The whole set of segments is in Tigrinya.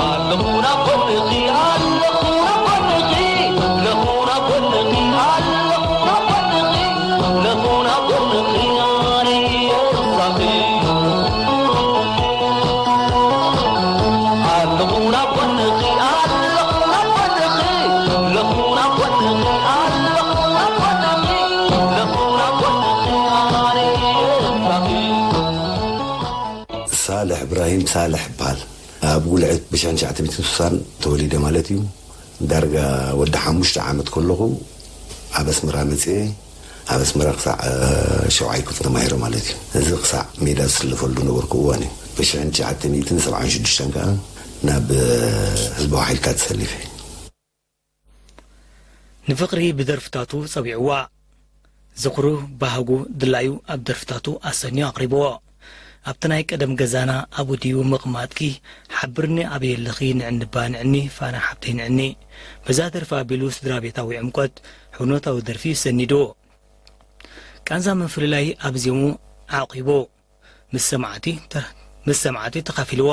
ኣለኹና ጎንኺ፣ ኣለኹና ጎንኺ፣ ኣለኹና ጎንኺ፣ ኣለኹና ጎንኺ፣ ኣለኹና ጎንኺ፣ ኣነ እየ ሳኺ። ኣለኹና ጎንኺ፣ ኣለኹና ጎንኺ፣ ኣለኹና ጎንኺ፣ ኣለኹና ጎንኺ፣ ኣለኹና ጎንኺ፣ ኣነ እየ ሳኺ። ሳልሕ እብራሂም ሳልሕ እበሃል። ኣብ ጉልዒ ብሽሕን ትሽዓተ ሚእትን ስሳን ተወሊደ ማለት እዩ። ዳርጋ ወዲ ሓሙሽተ ዓመት ከለኹ ኣብ ኣስመራ መጽኤ፣ ኣብ ኣስመራ ክሳዕ፣ እ፣ ሸውዓይ ክፍሊ ተማሂረ ማለት እዩ። እዚ ክሳዕ ሜዳ ዝስለፈሉ ነበርኩ እዋን እዩ። ብሽሕን ትሽዓተ ሚእትን ሰብዓን ሽዱሽተን ከኣ ናብ፣ እ፣ ህዝባዊ ሓይልታት ተሰሊፈ። ንፍቕሪ ብደርፍታቱ ጸዊዕዋ። ዝኽሩ፣ ባህጉ፣ ድላዩ ኣብ ደርፍታቱ ኣሰንዩ ኣቕሪብዎ። ኣብቲ ናይ ቀደም ገዛና ኣብኡ ድዩ ምቕማጥኪ፣ ሓብርኒ ኣበይ ኣለኺ፣ ንዕኒ እባ ንዕኒ፣ ፋና ሓብተይ ንዕኒ። በዛ ደርፊ ኣቢሉ ስድራ ቤታዊ ዕምቆት፣ ሕውነታዊ ደርፊ ሰኒዱ። ቃንዛ ምፍልላይ ኣብ ዜሙ ዓቒቡ። ምስ ሰማዕቲ ተ-፣ ምስ ሰማዕቲ ተኻፊልዎ።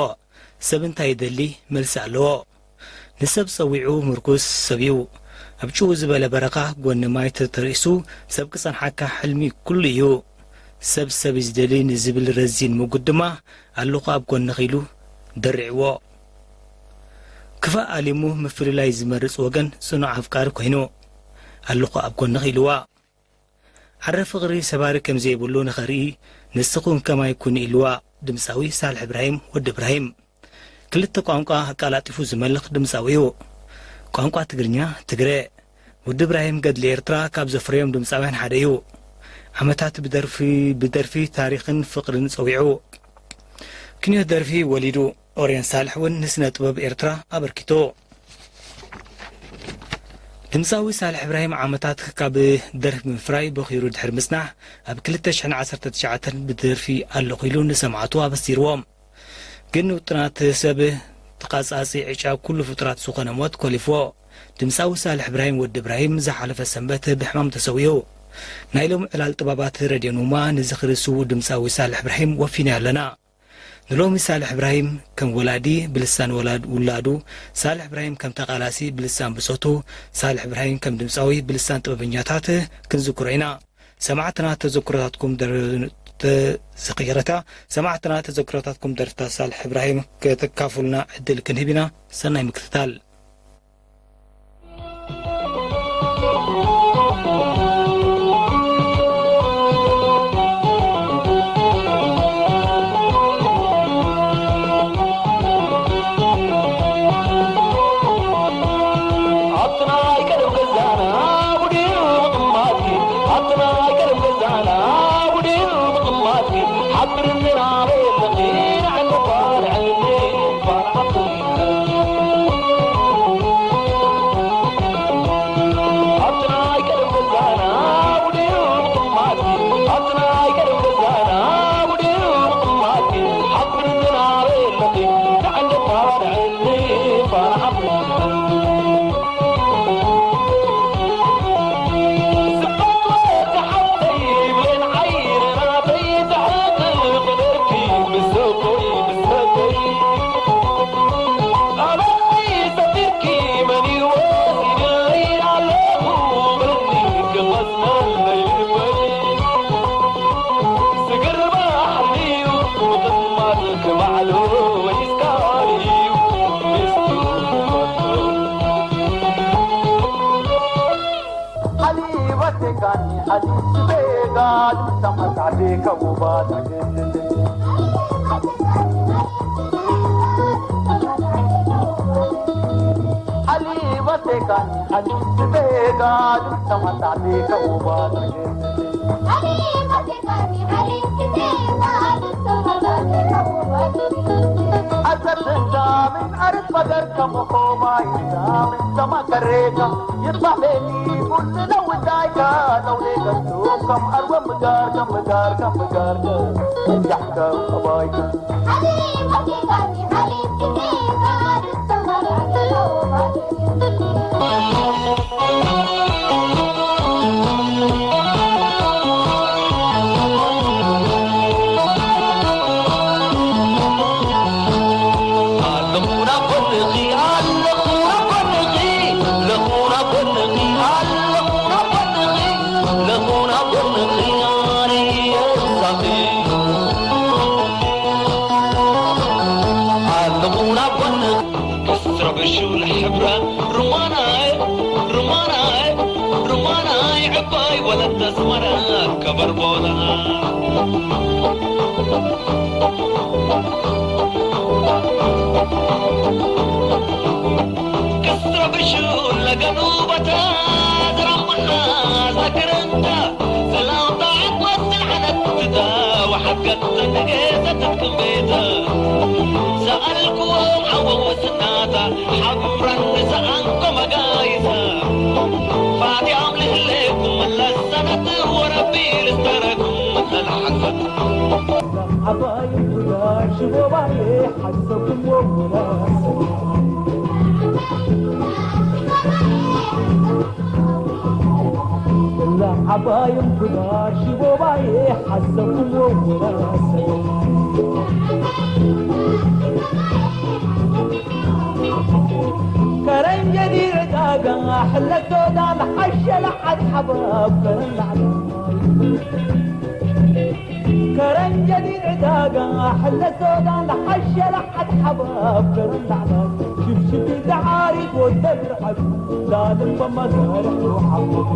ሰብ እንታይ ይደሊ? መልሲ ኣለዎ። ንሰብ ጸዊዑ ምርኩስ ሰብ እዩ። ኣብ ጭው ዝበለ በረኻ ጎኒ ማይ ተተሪእሱ ሰብ ክጸንሓካ ሕልሚ ኩሉ እዩ። ሰብ ሰብ እዩ ዝደሊ ንዝብል ረዚን ምጉት ድማ ኣለኹ ኣብ ጎንኺ ኢሉ ደሪዕዎ። ክፋእ ኣሊሙ ምፍልላይ ዝመርጽ ወገን ጽኑዕ ኣፍቃሪ ኮይኑ ኣለኹ ኣብ ጎንኺ ኢልዋ። ዓረ ፍቕሪ ሰባሪ ከም ዘይብሉ ንኸርኢ፣ ንስኹም ከማይ ኩኑ ኢልዋ ድምጻዊ ሳልሕ እብራሂም ወዲ እብራሂም። ክልተ ቋንቋ ኣቀላጢፉ ዝመልኽ ድምጻዊ እዩ። ቋንቋ ትግርኛ፣ ትግረ። ወዲ እብራሂም ገድሊ ኤርትራ ካብ ዘፍረዮም ድምጻውያን ሓደ እዩ። ዓመታት ብደርፊ፣ ብደርፊ ታሪኽን ፍቕርን ጸዊዑ። ክንዮት ደርፊ ወሊዱ። ኦርዮን ሳልሕ እውን ንስነ ጥበብ ኤርትራ ኣበርኪቱ። ድምጻዊ ሳልሕ እብራሂም ዓመታት ካብ ደርፊ ምፍራይ በኺሩ ድሕሪ ምጽናሕ፣ ኣብ ክልተ ሽሕን ዓሰርተ ትሽዓተን ብደርፊ ኣለኹ ኢሉ ንሰማዕቱ ኣበሲርዎም። ግን ውጥናት ሰብ ተቓጻጺ ዕጫ ኩሉ ፍጡራት ዝኾነ ሞት ኮሊፍዎ። ድምጻዊ ሳልሕ እብራሂም ወዲ እብራሂም ዝሓለፈ ሰንበት ብሕማም ተሰዊኡ። ናይ ሎሚ ዕላል ጥበባት ሬድዮ ኑማ ንዝኽሪ ስዉእ ድምጻዊ ሳልሕ እብራሂም ወፊና ኣለና። ንሎሚ ሳልሕ እብራሂም ከም ወላዲ ብልሳን ወላድ-፣ ውላዱ፣ ሳልሕ እብራሂም ከም ተቓላሲ ብልሳን ብጾቱ፣ ሳልሕ እብራሂም ከም ድምጻዊ ብልሳን ጥበበኛታት ክንዝክሮ ኢና። ሰማዕትና ተዘክሮታትኩም ደር-፣ ተ-፣ ዝቕየረታ፣ ሰማዕትና ተዘክሮታትኩም ደርፍታት ሳልሕ እብራሂም ከተካፉልና ዕድል ክንህብ ኢና። ሰናይ ምክትታል። ኣብቲ ናይ ቀደም ገዛና ውዲኡ ምቕማጥኪ፣ ኣብቲ ናይ ቀደም ገዛና ውዲኡ ምቕማጥኪ፣ ሓብርኒ ናበይ ኣለኺ ንዓይ እባ ንዕኒ እባ ንዓኺ። ኣብቲ ናይ ቀደም ገዛና ውዲኡ ምቕማጥኪ፣ ኣብቲ ናይ ቀደም ገዛና ውዲኡ ምቕማጥኪ፣ ሓብርኒ ናበይ ኣለኺ ንዓይ እባ ንዕኒ እባ ንዓኺ። ሹል ሕብራ ሩማናይ ሩማናይ ሩማናይ ዕባይ ወለተ ኣስመራ ከበርቦላ ክስረብሹ ለገኑ በታ ዝረምኻ ዘክርንታ ሰላምታ ዕድመት ዝለዓለት ትታ ወሓገት ተንጌዘ ትትቅም ቤታ ሰኣልክዎም ሓወወ ስናታ ሓብረን ንሰኣንኮ መጋይሳ ፋትያም ልህሌኩም መለሰነት ወረቢ ልስተረኩም መለልሓሰት ዓባይ ሽቦባዬ ሓሰብኩም ወወራሰ لا عبايم كدار شبوباي حسكم ووراسة كرنجة دي عداقة حلة سودا الحشة لحد حباب كرن لعبة كرنجة دي عداقة حلة سودا الحشة لحد حباب كرن لعبة شوف شوف دعاري قدام الحب لا نبقى ما سارح وحبه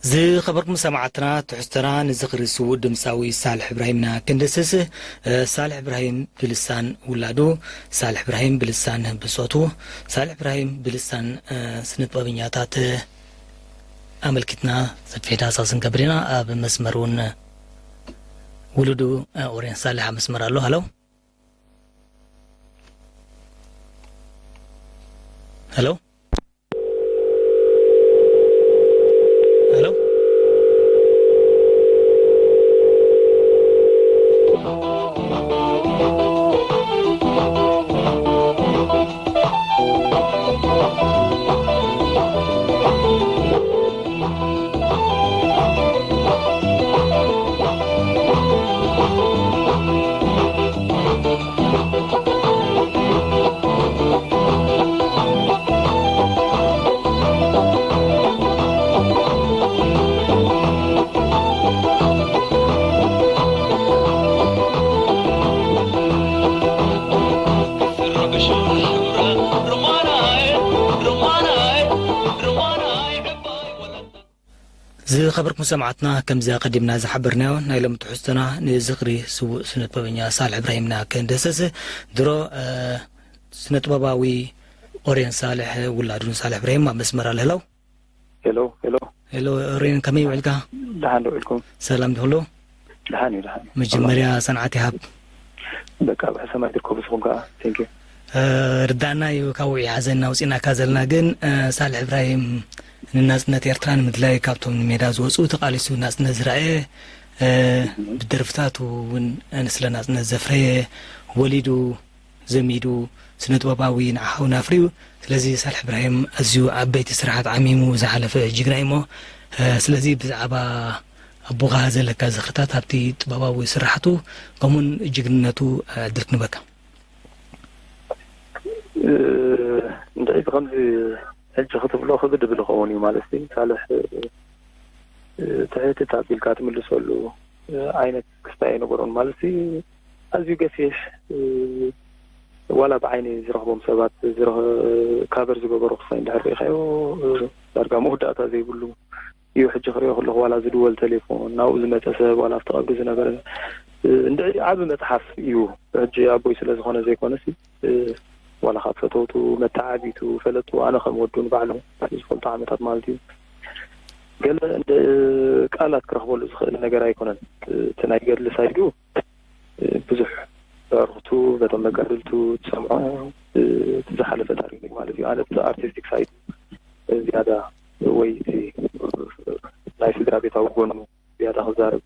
ዝኸበርኩም ሰማዕትና ትሕዝቶና ንዝኽሪ ስዉእ ድምፃዊ ሳልሕ እብራሂምና ክንድስስ። ሳልሕ እብራሂም ብልሳን ውላዱ፣ ሳልሕ እብራሂም ብልሳን ብጾቱ፣ ሳልሕ እብራሂም ብልሳን ስነጥበበኛታት ኣመልኪትና ሰፊሕ ዳህሳስ ንገብር ኢና። ኣብ መስመር እውን ውሉዱ ኦሬን ሳልሕ ኣብ መስመር ኣሎ። ሃሎ ሃሎ። ዝኸበርኩም ሰማዕትና፣ ከምዚ ኣቐዲምና ዝሓበርናዮ፣ ናይ ሎሚ ትሕዝቶና ንዝኽሪ ስዉእ ስነ-ጥበበኛ ሳልሕ እብራሂምና ክንድህሰስ፣ ድሮ፣ እ፣ ስነ-ጥበባዊ ኦርዮን ሳልሕ ውላዱ ንሳልሕ እብራሂም ኣብ መስመር ኣሎ። ሄሎ። ሄሎ፣ ሄሎ። ሄሎ፣ ኦርዮን፣ ከመይ ውዒልካ? ደሓን ዶ ውዒልኩም? ሰላም ድዩ ኩሉ? ደሓን እዩ፣ ደሓን እዩ። መጀመርያ ሰላም። ሰንዓት ይሃብ። በቃ፣ ብሕሰማይ ትርከቡ ንስኹም ከኣ። ቴንክ ዩ። እ፣ ርዳእና እዩ ካብ ውዑይ ሓዘን ኣውጺእናካ ዘለና፣ ግን፣ እ፣ ሳልሕ እብራሂም ንናጽነት ኤርትራ ንምድላይ ካብቶም ንሜዳ ዝወጹ ተቓሊሱ ናጽነት ዝረኣየ፣ እ፣ እህ። ብደርፍታቱ እውን፣ እ፣ ንስለ ናጽነት ዘፍረየ፣ ወሊዱ፣ ዘሚዱ፣ ስነ-ጥበባዊ ንዓኻ እውን ኣፍርዩ። ስለዚ ሳልሕ እብራሂም ኣዝዩ ዓበይቲ ስራሓት ዓሚሙ ዝሓለፈ ጅግና እዩ እሞ፣ እ፣ ስለዚ ብዛዕባ ኣቦኻ ዘለካ ዝኽርታት ኣብቲ ጥበባዊ ስራሕቱ ከምኡውን ጅግንነቱ ዕድል ክንበካ። እ፣ እንድዒ ከምዚ ሕጂ ክትብሎ ክብድ ብል ይኸውን እዩ። ማለት እዩ፣ ሳልሕ፣ እ፣ ትሕት ኣቢልካ ትምልሰሉ፣ እ፣ ዓይነት ክስታይ ኣይነበሮን። ማለት እዩ፣ ኣዝዩ ገፊሕ፣ እ፣ ዋላ ብዓይኒ ዝረኽቦም ሰባት ዝረ-፣ ካቨር ዝገበሮ ክስታይ እንድሕር ርኢኻዮ፣ እ፣ ዳርጋ መወዳእታ ዘይብሉ እዩ። ሕጂ ክሪኦ ከለኹ ዋላ ዝድወል ቴሌፎን፣ ናብኡ ዝመጸ ሰብ፣ ዋላ ኣብቲ ቀብሪ ዝነበረ እንድዒ ዓቢ መጽሓፍ እዩ። ሕጂ ኣቦይ ስለ ዝኾነ ዘይኮነሲ፣ ዋላ ካብ ፈተውቱ፣ መተዓቢቱ፣ ፈለጥቱ፣ ኣነ ከም ወዱ ንባዕሉ ዝፈልጡ ዓመታት ማለት እዩ። ገለ እንደ ቃላት ክረኽበሉ ዝኽእል ነገር ኣይኮነን። እቲ ናይ ገድሊ ሳይዱ ብዙሕ ብዕርክቱ፣ በቶም መጋድልቱ ትሰምዖ፣ እቲ ዝሓለፈ ታሪክ ማለት እዩ። ኣነ እቲ ኣርቲስቲክ ሳይድ ዝያዳ ወይ እቲ ናይ ስድራ ቤታዊ ጎኑ ዝያዳ ክዛረብ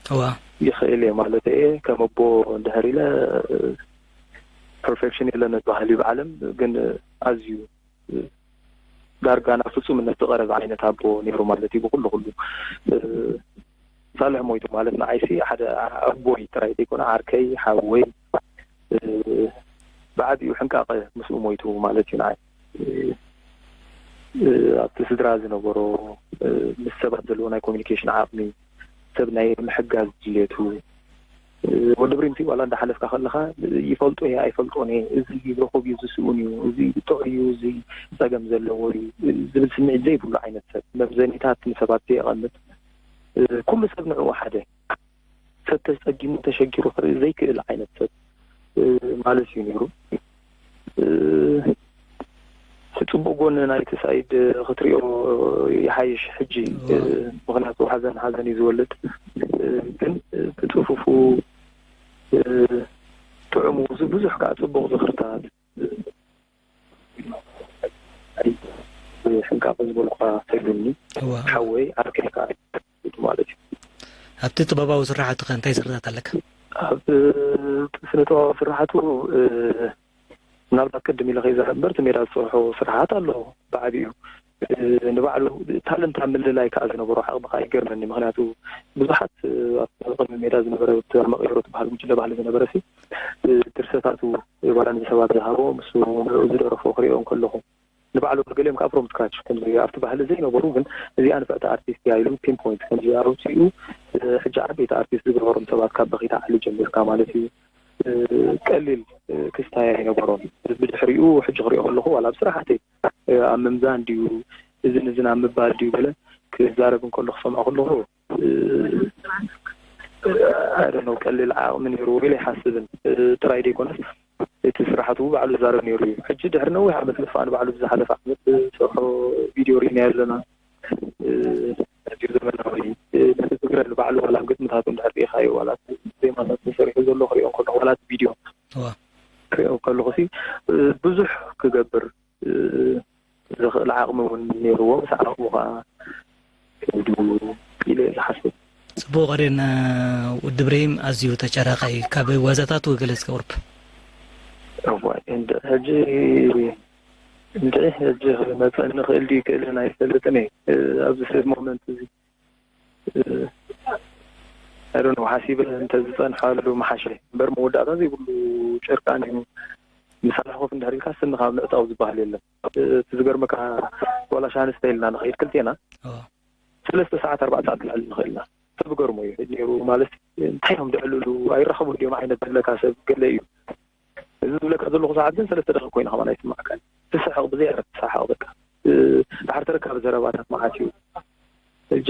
እዋ ይኽእል እየ ማለት እየ። ከም ኣቦ እንድሕር ኢለ ፐርፌክሽን የለን ዝበሃል እዩ ብዓለም፣ ግን ኣዝዩ ዳርጋ ናብ ፍጹምነት ዝቐረበ ዓይነት ኣቦ ነይሩ ማለት እዩ። ብኩሉ ኩሉ ሳልሕ ሞይቱ ማለት ንዓይሲ ሓደ ኣቦይ ጥራይ ዘይኮነ ዓርከይ፣ ሓወይ፣ ብዓቢኡ ሕንቃቐ ምስኡ ሞይቱ ማለት እዩ ንዓይ። ኣብቲ ስድራ ዝነበሮ ምስ ሰባት ዘለዎ ናይ ኮሚኒኬሽን ዓቕሚ፣ ሰብ ናይ ምሕጋዝ ድሌቱ፣ ወዲ ብሪምሲ ዋላ እንዳሓለፍካ ከለኻ ይፈልጦ እየ ኣይፈልጦን እየ፣ እዚ ረኹብ እዩ፣ እዚ ስኡን እዩ፣ እዚ ጥዑይ እዩ፣ እዚ ጸገም ዘለዎ እዩ ዝብል ስምዒት ዘይብሉ ዓይነት ሰብ፣ መምዘኒታት ንሰባት ዘየቐምጥ፣ ኩሉ ሰብ ንዕኡ ሓደ ሰብ ተጸጊሙ ተሸጊሩ ክርኢ ዘይክእል ዓይነት ሰብ ማለት እዩ ነይሩ። እቲ ጽቡቕ ጎኒ ናይቲ ሳይድ ክትሪኦ ይሓይሽ ሕጂ፣ ምኽንያቱ ሓዘን ሓዘን እዩ ዝወልድ። ግን እቲ ጽፉፉ፣ ጥዑሙ፣ ብዙሕ ከዓ ጽቡቕ ዝኽርታት፣ ሕንቃቕ ዝበልኳ ተይሉኒ። እዋ ሓወይ ዓርከይ ከዓ ማለት እዩ። ኣብቲ ጥበባዊ ስራሕቱ ከ እንታይ ዝኽርታት ኣለካ? ኣብ ስነ ጥበባዊ ስራሕቱ ምናልባት ቅድም ኢለ ከይዛረብ እምበር እቲ ሜዳ ዝሰርሖ ስራሓት ኣሎ ብዓቢኡ። ንባዕሉ ታለንት ኣብ ምልላይ ከዓ ዝነበሮ ዓቕሚ ከዓ ይገርመኒ። ምክንያቱ ብዙሓት ኣብ ቅድሚ ሜዳ ዝነበረ መቐይሮ ትበሃል ጉጅለ ባህሊ ዝነበረ ሲ ድርሰታቱ ዋላ ንሰባት ዝሃቦ ምስ ዝደረፎ ክሪኦ እንከለኹ ንባዕሉ ገሊኦም ከዓ ፍሮም ስክራች ከምዚ ኣብቲ ባህሊ ዘይነበሩ ግን እዚኣ ንፍዕቲ ኣርቲስት እያ ኢሉ ፒን ፖይንት ከምዚ ኣውፅኡ ሕጂ ዓበይቲ ኣርቲስት ዝገበሮም ሰባት ካብ በኺታ ዓሊ ጀሚርካ ማለት እዩ። ቀሊል ክስታይ ኣይነበሮን። ብድሕሪኡ ሕጂ ክሪኦ ከለኹ ዋላ ኣብ ስራሕተይ ኣብ ምምዛን ድዩ እዝን እዝን ኣብ ምባል ድዩ ገለ ክዛረብ እንከሎ ክሰምዖ ከለኹ ኣይ ዶንት ኖው ቀሊል ዓቕሚ ነይርዎ ኢለ ኣይሓስብን። ጥራይ ደይኮነስ እቲ ስራሕቱ ባዕሉ ዝዛረብ ነይሩ እዩ። ሕጂ ድሕሪ ነዊሕ ዓመት ምጥፋእ ንባዕሉ ዝሓለፈ ዓመት ዝሰርሖ ቪድዮ ርኢናዮ ኣለና። ኣዝዩ ዘመናዊ ነቲ ትግረ ንባዕሉ ዋላ ግጥምታቱ እንድሕር ርኢኻዮ ዋላ ዜማታት ተሰሪሑ ዘሎ ክሪኦ ከለኹ ዋላ እቲ ቪድዮ እዋ ክሪኦ ከለኹ ሲ ብዙሕ ክገብር ዝኽእል ዓቕሚ እውን ነይርዎ። ምስ ዓቕሙ ከዓ ከይዱ ኢለ እየ ዝሓስብ። ጽቡቕ ሬና ውድብ ሬም ኣዝዩ ተጨራቃ እዩ። ካብ ዋዛታቱ ገለ እስከ ቁርብ እዋይ እንደ ሕጂ እንደ ሕጂ ክመፀኒ ክእል ድዩ ክእልን ኣይፈልጥን እየ ኣብዚ ሞመንት እዚ ኣይ ዶንት ኖው ሓሲበ እንተዝፀንሓሉ ምሓሸ እምበር መወዳእታ ዘይብሉ ጨርቃን እዩ። ምሳሌ ኮፍ እንድሕር ኢልካ ስኒ ካብ ምዕጣው ዝበሃል የለን። እቲ ዝገርመካ ዋላ ሻንስታ ኢልና ንኸይድ ክልቴና እዋ ሰለስተ ሰዓት ኣርባዕተ ሰዓት ክልዕል ንኽእል ኢና። ሰብ ገርሞ እዩ ነይሩ ማለት እንታይ እዮም ዘዕልሉ ኣይራኸቡ ድዮም ዓይነት ዝብለካ ሰብ ገለ እዩ። እዚ ዝብለካ ዘለኹ ሰዓት ግን ሰለስተ ደቂቕ ኮይና ከማን ኣይስማዕካን። ትስሕቕ ብዘይ ዕረፍቲ ትስሕቕ በቃ። ድሓር ተረካቢ ዘረባታት መዓት እዩ። ሕጂ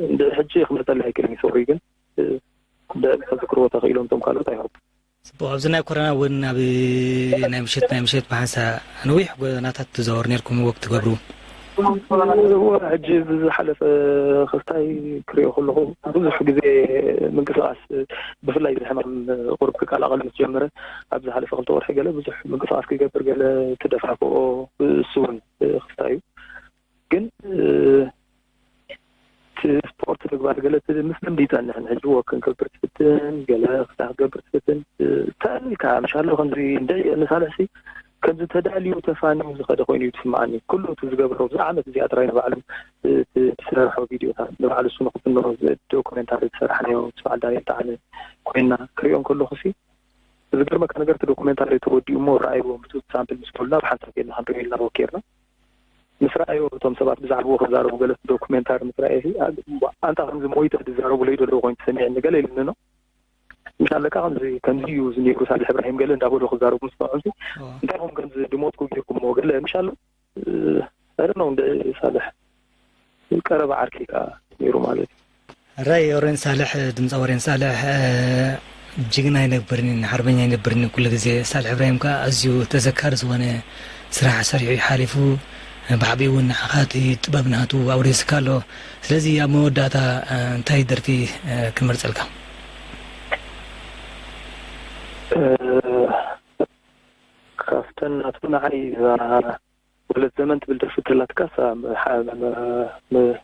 እንድዒ ሕጂ ክመፀለይ ኣይክእልን እዩ ሶሪ ግን እንድዒ ከዝክርዎ ተኽኢሎም እቶም ካልኦት ኣይሆፕ። ጽቡቕ ኣብዚ ናይ ኮረና እውን ኣብ ናይ ምሸት ናይ ምሸት ብሓንሳ ነዊሕ ጎደናታት ትዘወሩ ነርኩም ወክ ትገብሩ። እወ ሕጂ ብዝሓለፈ ክስታይ ክሪኦ ከለኹ ብዙሕ ግዜ ምንቅስቃስ ብፍላይ እዚ ሕማም ቁሩብ ክቀላቐል ምስ ጀመረ ኣብ ዝሓለፈ ክልተ ወርሒ ገለ ብዙሕ ምንቅስቃስ ክገብር ገለ ትደፋፍኦ እሱ እውን ክስታይ እዩ ግን እቲ ስፖርት ምግባር ገለ እቲ ምስ ልምዲ ይፀንሕን ሕጂ ወክ ክንገብር ትፍትን ገለ ክስታይ ክትገብር ትፍትን ተልካ ምሻሎ ከምዚ እንደ ንሳልሕሲ ከምዚ ተዳልዩ ተፋንዩ ዝኸደ ኮይኑ እዩ ትስምዓኒ። ኩሉ እቲ ዝገበሮ ብዛ ዓመት እዚኣ ጥራይ ንባዕሉ እቲ ዝሰርሖ ቪድዮታት ንባዕሉ እሱ ንክፍንኖ ዶኩሜንታሪ ዝሰራሕናዮ ምስ በዓል ዳንኤል ጠዓነ ኮይና ክሪኦ እንከለኹ ሲ ዝገርመካ ነገር እቲ ዶኩሜንታሪ ተወዲኡ እሞ ረኣይዎ ምቱ ሳምፕል ምስ በሉና ብሓንሳብ ጌርና ክንሪኦ ኢልና ወኪርና ምስ ረኣይዎ እቶም ሰባት ብዛዕባኡ ክዛረቡ ገለ እቲ ዶኩሜንታሪ ምስ ረኣየ ሲ ኣንታ ከምዚ ሞይተ ዝዛረቡ ለይ ዘለዉ ኮይኑ ተሰሚዕኒ ገለ ኢሉኒ ነው ምሻለካ ከምዚ ከምዚ እዩ እዚ ነይሩ ሳልሕ እብራሂም ገለ እንዳበሉ ክዛረቡ ምስ ሰምዖም ሲ እንታይ ኹም ከምዚ ድሞትኩ ጌርኩሞ ገለ ምሻሎ ኣይ ዶንት ኖው እንድዒ ሳልሕ ቀረባ ዓርከይ ከዓ ነይሩ ማለት እዩ። ሕራይ ኦሬን ሳልሕ፣ ድምፃዊ ኦሬን ሳልሕ፣ እ፣ ጅግና ኣይነብርንን፣ ሓርበኛ ኣይነብርንን። ኩሉ ግዜ ሳልሕ እብራሂም ከኣ ኣዝዩ ተዘካሪ ዝኾነ ስራሕ ሰሪሑ እዩ ሓሊፉ። ብዓቢኡ እውን ንዓኻ እቲ ጥበብ ናቱ ኣውሪስካ ኣሎ። ስለዚ ኣብ መወዳእታ፣ እ፣ እንታይ ደርፊ፣ እ፣ ክንመርጸልካ? እ፣ ካብተን ናቱ ንዓይ እዛ ወለድ ዘመን ትብል ደርፊ ተላትካስ፣ ም-፣ ም-፣ ም-፣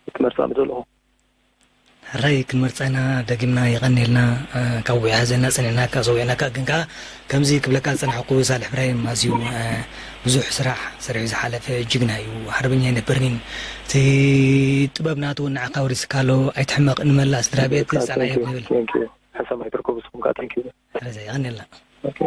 ክትመርጻ ምደለኹ። ሕራይ ክንመርጻ ኢና ደጊምና፣ የቐንየልና፣ እ፣ ካብ ውዒ ሓዘና ጸኒዕናካ፣ ጸዊዕናካ፣ ግን ከኣ ከምዚ ክብለካ ዝጸናሕኩ ሳልሕ እብራሂም ኣዝዩ፣ እ፣ ብዙሕ ስራሕ ሰሪሑ ዝሓለፈ ጅግና እዩ፣ ሓርበኛ ኣይነብርንን። እቲ ጥበብ ናቱ እውን ንዓኻ ወሪስካ ኣሎ፣ ኣይትሕመቕ፣ ንመላእ ስድራ ቤት ይብለካ፣ ጻንሕ thank you፣ ይብል። Thank you። ሕሰም ኣይትርከቡ ንስኹም ከኣ፣ thank you። ሕራይ የቐንየልና። ኦኬ።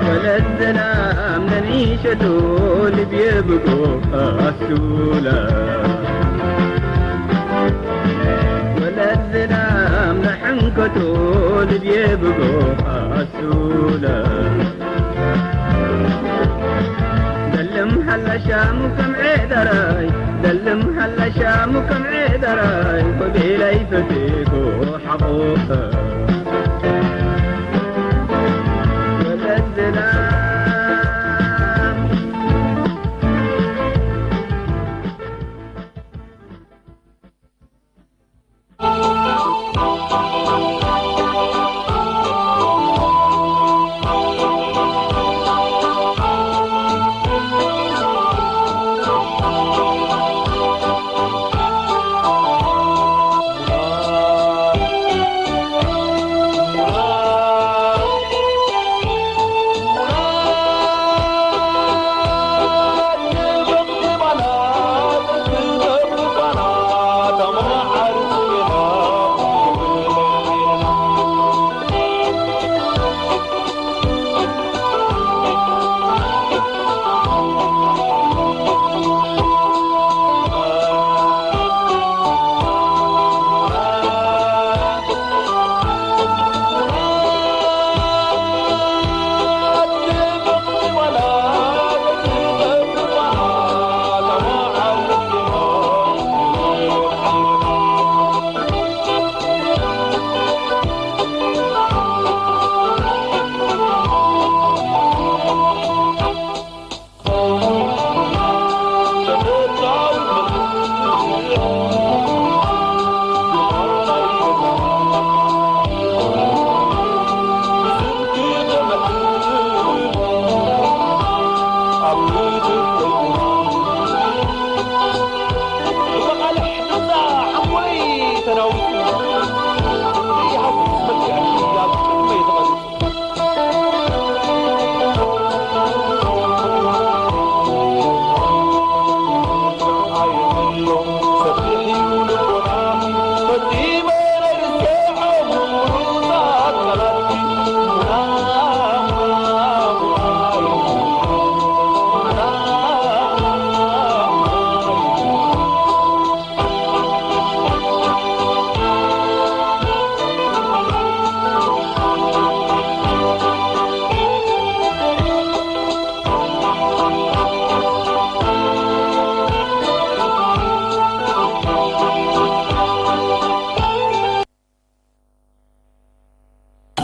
ወለድ ዘላም ነኒሸቶ ልብየ ብጎ ኣሱላ። ወለድ ዘላም ንሕንከቶ ልብየ ብጎ ኣሱላ። ደልም ሃላሻሙ ከም ዔደራይ፣ ደልም ሃላሻሙ ከም ዔደራይ፣ ኮቤላይ ፈቴኮ ሓቆኸ። ወለድ ዘላም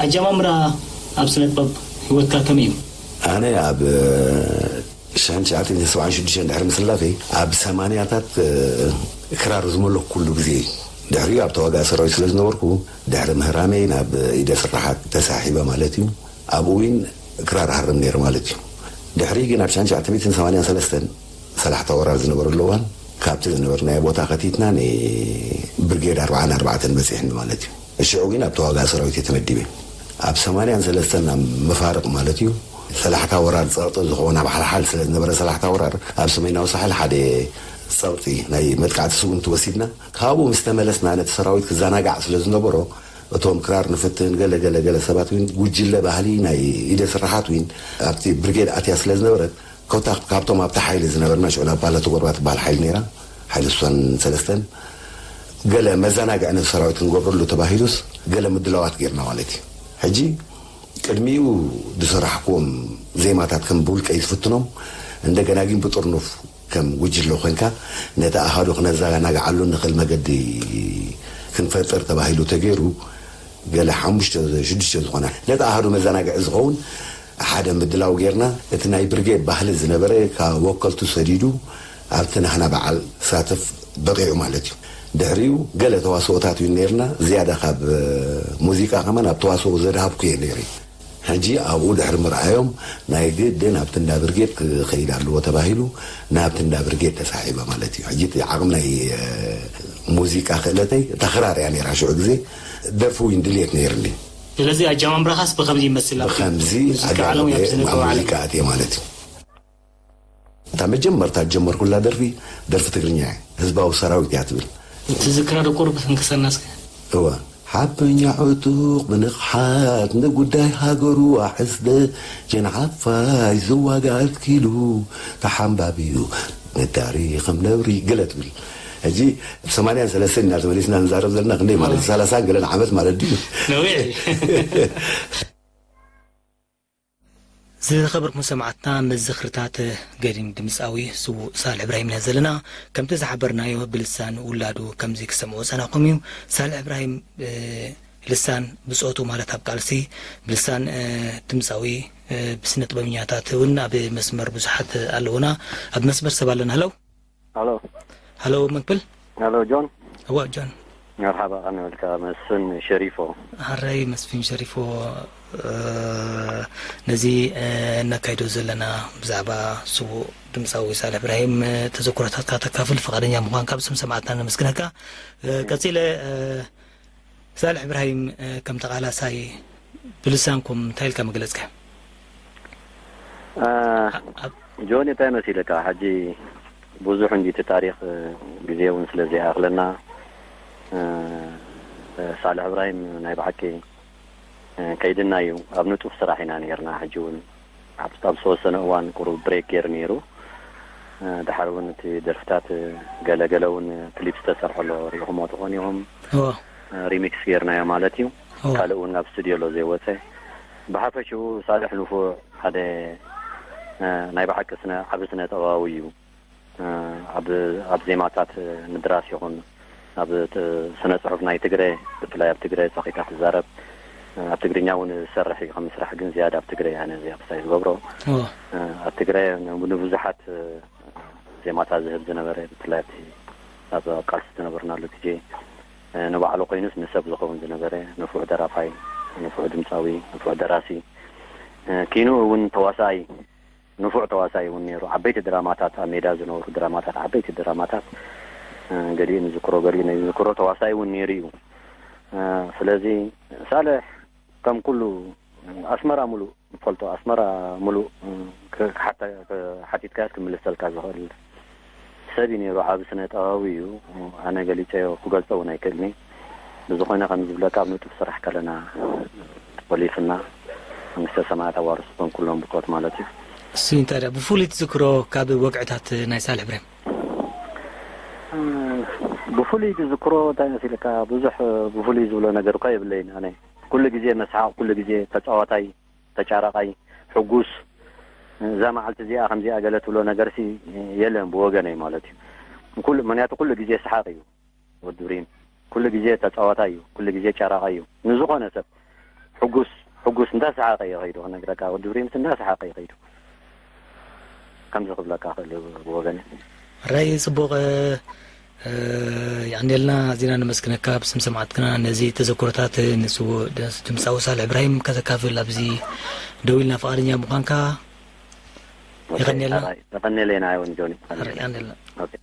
ኣጀማምራ ኣብ ስነ ጥበብ ህይወትካ ከመይ እዩ? ኣነ ኣብ ሽሕን ትሽዓተ ሚእትን ሰብዓን ሽዱሽተን ድሕሪ ምስላፈይ ኣብ ሰማንያታት ክራር ዝመለኩሉ ግዜ እዩ። ድሕሪኡ ኣብ ተዋጋኢ ሰራዊት ስለ ዝነበርኩ ድሕሪ ምህራመይ ናብ ኢደ ስራሓት ተሳሒበ ማለት እዩ። ኣብኡ እውን ክራር ሃርም ነይረ ማለት እዩ። ድሕሪ ግን ኣብ ሽሕን ትሽዓተ ሚእትን ሰማንያን ሰለስተን ሰላሕታ ወራር ዝነበረሉ እዋን ካብቲ ዝነበርናዮ ቦታ ከቲትና ንብርጌድ ኣርብዓን ኣርባዕተን በፂሕኒ ማለት እዩ። ሽዑ ግን ኣብ ተዋጋኢ ሰራዊት እየ ተመዲበ። ኣብ ሰማንያን ሰለስተን ኣብ መፋርቕ ማለት እዩ። ሰላሕታ ወራር ጸቕጢ ዝኸውን ኣብ ሓልሓል ስለ ዝነበረ ሰላሕታ ወራር ኣብ ሰሜናዊ ሳሕል ሓደ ጸቕጢ ናይ መጥቃዕቲ ስጉምቲ ወሲድና። ካብኡ ምስ ተመለስና ነቲ ሰራዊት ክዘናጋዕ ስለ ዝነበሮ እቶም ክራር ንፍትን ገለ ገለ ገለ ሰባት እውን ጉጅለ ባህሊ ናይ ኢደ ስራሓት እውን ኣብቲ ብርጌድ ኣትያ ስለ ዝነበረት ኮታ ካብቶም ኣብቲ ሓይሊ ዝነበርና ሽዑ ናብ ባላ ተጎርባ ትበሃል ሓይሊ ነይራ ሓይሊ ሱሳን ሰለስተን ገለ መዘናግዒ ነቲ ሰራዊት ክንገብረሉ ተባሂሉስ ገለ ምድላዋት ጌርና ማለት እዩ። ሕጂ ቅድሚኡ ዝሰራሕክዎም ዜማታት ከም ብውልቀይ ዝፍትኖም እንደገና ግን ብጥርኑፍ ከም ጉጅለ ኮንካ ነቲ ኣሃዱ ክነዘናግዓሉ ንኽእል መገዲ ክንፈጥር ተባሂሉ ተገይሩ ገለ ሓሙሽተ ሽዱሽተ ዝኾና ነቲ ኣሃዱ መዘናግዒ ዝኸውን ሓደ ምድላው ጌርና እቲ ናይ ብርጌድ ባህሊ ዝነበረ ካብ ወከልቱ ሰዲዱ ኣብቲ ናህና በዓል ክሳተፍ በቒዑ ማለት እዩ። ድሕሪኡ ገለ ተዋስኦታት እዩ ነይርና ዝያዳ ካብ ሙዚቃ ከማን ኣብ ተዋስኦ ዘድሃብኩ እየ ነይረ። ሕጂ ኣብኡ ድሕሪ ምርኣዮም ናይ ግድን ኣብቲ እንዳ ብርጌድ ክኸይድ ኣለዎ ተባሂሉ ናብቲ እንዳ ብርጌድ ተሳሒበ ማለት እዩ። ሕጂ እቲ ዓቕሚ ናይ ሙዚቃ ክእለተይ እታ ክራር እያ ነይራ ሽዑ ግዜ ደርፊ እውን ድልየት ነይርኒ። ስለዚ ኣጀማምራኻስ ብኸምዚ ይመስል ኣብቲ ብኸምዚ ሙዚቃ ዓለም ኣብዚ ዝነበረ ዓለም ሙዚቃ ኣትየ ማለት እዩ። እታ መጀመርታ ዝጀመርኩላ ደርፊ ደርፊ ትግርኛ እያ። ህዝባዊ ሰራዊት እያ ትብል። ትዝክራ ዶ ቁሩብ ክንክሰልና እስከ? እወ ሓበኛ ዕጡቕ ብንቕሓት ንጉዳይ ሃገሩ ኣሕስደ ጀን ሓፋሽ ዝዋጋ ኣትኪሉ ተሓምባቢዩ ነዳሪ ከም ነብሪ ገለ ትብል። ሕጂ ሰማንያን ሰለስተን ኢና ተመሊስና ንዛረብ ዘለና ክንደይ ማለት እዩ? ሰላሳን ገለን ዓመት ማለት ድዩ? ነዊሕ እዩ። ዝኸበርኩም ሰማዕትና መዘኽርታት ገዲም ድምፃዊ ስዉእ ሳልሕ እብራሂም ኢና ዘለና። ከምቲ ዝሓበርናዮ ብልሳን ውላዱ ከምዚ ክሰምዖ ዝፀናሕኩም እዩ። ሳልሕ እብራሂም ልሳን ብፆቱ ማለት ኣብ ቃልሲ ብልሳን ድምፃዊ ብስነ ጥበብኛታት እውን ኣብ መስመር ብዙሓት ኣለውና። ኣብ መስመር ሰብ ኣለና። ሃለው። ሃሎ። ሃሎ መክብል። ሃሎ ጆን። እዋ ጆን። መርሓባ ከመይ ውዒልካ መስፍን ሸሪፎ። ሓራይ መስፍን ሸሪፎ። ነዚ እነካይዶ ዘለና ብዛዕባ ስዉእ ድምፃዊ ሳልሕ እብራሂም ተዘክሮታትካ ተካፍል ፍቓደኛ ምዃንካ ብስም ሰማዕትና ነመስግነካ። ቀፂለ ሳልሕ እብራሂም ከም ተቓላሳይ ብልሳንኩም እንታይ ኢልካ መግለፅካ? ጆኒ እንታይ መሲልካ ሕጂ ብዙሕ እንዲ እቲ ታሪኽ ግዜ እውን ስለ ዘይኣኽለና ሳልሕ እብራሂም ናይ ብሓቂ ከይድና እዩ ኣብ ንጡፍ ስራሕ ኢና ነርና ሕጂ እውን ኣብ ዝተወሰነ እዋን ቁሩብ ብሬክ ገይሩ ነይሩ ድሓር እውን እቲ ደርፍታት ገለገለ እውን ክሊፕ ዝተሰርሐሎ ሪኢኹሞ ትኾን ኢኹም ሪሚክስ ገይርናዮ ማለት እዩ ካልእ እውን ናብ ስቱድዮ ኣሎ ዘይወፀ ብሓፈሽኡ ሳልሕ ንፉዕ ሓደ ናይ ብሓቂ ስነ ዓቢ ስነ ጥበባዊ እዩ ኣብ ዜማታት ምድራስ ይኹን ኣብ ስነ ፅሑፍ ናይ ትግረ ብፍላይ ኣብ ትግረ ፃኺካ ትዛረብ ኣብ ትግርኛ እውን ዝሰርሕ እዩ ከም ስራሕ ግን ዝያዳ ኣብ ትግረ ኣነ እዚ ኣብሳይ ዝገብሮ ኣብ ትግረ ንብዙሓት ዜማታት ዝህብ ዝነበረ ብፍላይ ኣብቲ ኣብ ቃልሲ ዝነበርናሉ ግዜ ንባዕሉ ኮይኑስ ንሰብ ዝኸውን ዝነበረ ንፉዕ ደራፋይ ንፉዕ ድምፃዊ ንፉዕ ደራሲ ኪኑ እውን ተዋሳኣይ ንፉዕ ተዋሳኢ እውን ነይሩ። ዓበይቲ ድራማታት ኣብ ሜዳ ዝነበሩ ድራማታት ዓበይቲ ድራማታት ገሊኡ ንዝክሮ ገሊኡ ነይዝክሮ ተዋሳኢ እውን ነይሩ እዩ። ስለዚ ሳልሕ ከም ኩሉ ኣስመራ ሙሉእ ንፈልጦ ኣስመራ ሙሉእ ሓቲትካዮስ ክምልሰልካ ዝኽእል ሰብ እዩ ነይሩ። ዓቢ ስነ ጥበባዊ እዩ። ኣነ ገሊጸዮ ክገልጾ እውን ኣይክእልኒ። ብዝኾነ ከም ዝብለካ ኣብ ንጡፍ ስራሕ ከለና ተቆሊፍና መንግስተ ሰማያት ኣዋርስ ኮን ኩሎም ብቆት ማለት እዩ። እሱ እንታይ ደኣ ብፍሉይ ትዝክሮ ካብ ወግዕታት ናይ ሳልሕ እብራሂም? ብፍሉይ ትዝክሮ እንታይ መሲልካ ብዙሕ ብፍሉይ ዝብሎ ነገር እኳ የብለይን ኣነ ኩሉ ግዜ መስሓቕ ኩሉ ግዜ ተጻዋታይ ተጫራቓይ፣ ሕጉስ፣ እዛ መዓልቲ እዚኣ ከምዚኣ ገለ ትብሎ ነገርሲ የለን ብወገነይ ማለት እዩ። ኩሉ ምክንያቱ ኩሉ ግዜ ሰሓቕ እዩ ወዲ ብሪም። ኩሉ ግዜ ተጻዋታይ እዩ፣ ኩሉ ግዜ ጫራቓይ እዩ። ንዝኾነ ሰብ ሕጉስ ሕጉስ እንዳሰሓቐ እዩ ከይዱ፣ ክነግረካ፣ ወዲ ብሪምስ እንዳሰሓቐ እዩ ከይዱ። ከምዚ ክብለካ ክእል ብወገነ። ራይ ጽቡቕ፣ እ፣ እ፣ የቐንየልና፣ ኣዚና ነመስግነካ ብስም ሰማዕትክና ነዚ ተዘክሮታት ንስዉእ ድምጻዊ ሳልሕ እብራሂም ከተካፍል ኣብዚ ደው ኢልና ፍቓደኛ ምዃንካ። ኦኬ፣ የቐንየልና። ኣራይ፣ የቐንየለይ ንዓይ እውን ጆኒ። ኣራይ፣ የቐንየልና። ኦኬ።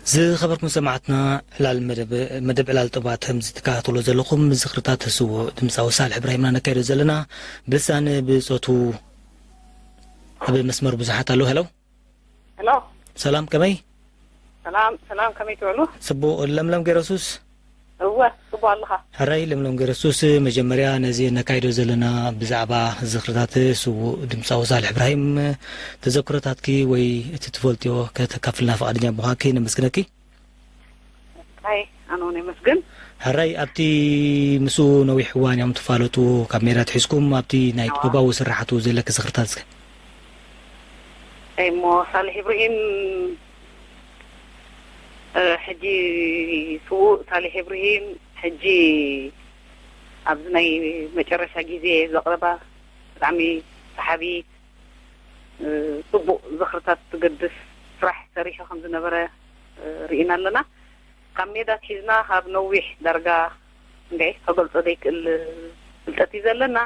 ዝኸበርኩም ሰማዕትና፣ ዕላል መደብ፣ መደብ ዕላል ጥባት ከም ዝትከታተሎ ዘለኹም፣ ዝኽርታት ስዉእ ድምጻዊ ሳልሕ እብራሂምና ነካይዶ ዘለና ብልሳን ብጾቱ ኣብ መስመር ብዙሓት ኣለዉ። ሄሎ። ሄሎ። ሰላም፣ ከመይ? ሰላም፣ ሰላም፣ ከመይ ትውዕሉ? ጽቡቕ። ለምለም ገረሱስ? እወ፣ ጽቡቕ ኣለኻ። ሕራይ ለምለም ገረሱስ፣ መጀመርያ ነዚ ነካይዶ ዘለና ብዛዕባ ዝኽርታት ስዉእ ድምጻዊ ሳልሕ እብራሂም ተዘክሮታትኪ ወይ እቲ ትፈልጥዮ ከተካፍልና ፍቓደኛ ምዃንኪ ነመስግነኪ። ኣይ፣ ኣነ እውን የመስግን። ሕራይ፣ ኣብቲ ምስኡ ነዊሕ እዋን እዮም ትፋለጡ፣ ካብ ሜዳ ትሒዝኩም ኣብቲ ናይ ኣዋ። ጥበባዊ ስራሓቱ ዘለኪ ዝኽርታት እስከ? ኣይ፣ እሞ ሳልሕ ኢብራሂም፣ እ፣ ሕጂ ስዉእ ሳልሕ ኢብራሂም፣ ሕጂ ኣብዚ ናይ መጨረሻ ግዜ ዘቕረባ ብጣዕሚ ሰሓቢ፣ እ፣ ጽቡቕ ዝኽርታት ትገድስ ስራሕ ሰሪሑ ከም ዝነበረ፣ እ፣ ርኢና ኣለና። ካብ ሜዳ ኣትሒዝና ካብ ነዊሕ ዳርጋ እንድዒ ከገልጾ ዘይክእል ፍልጠት እዩ ዘለና።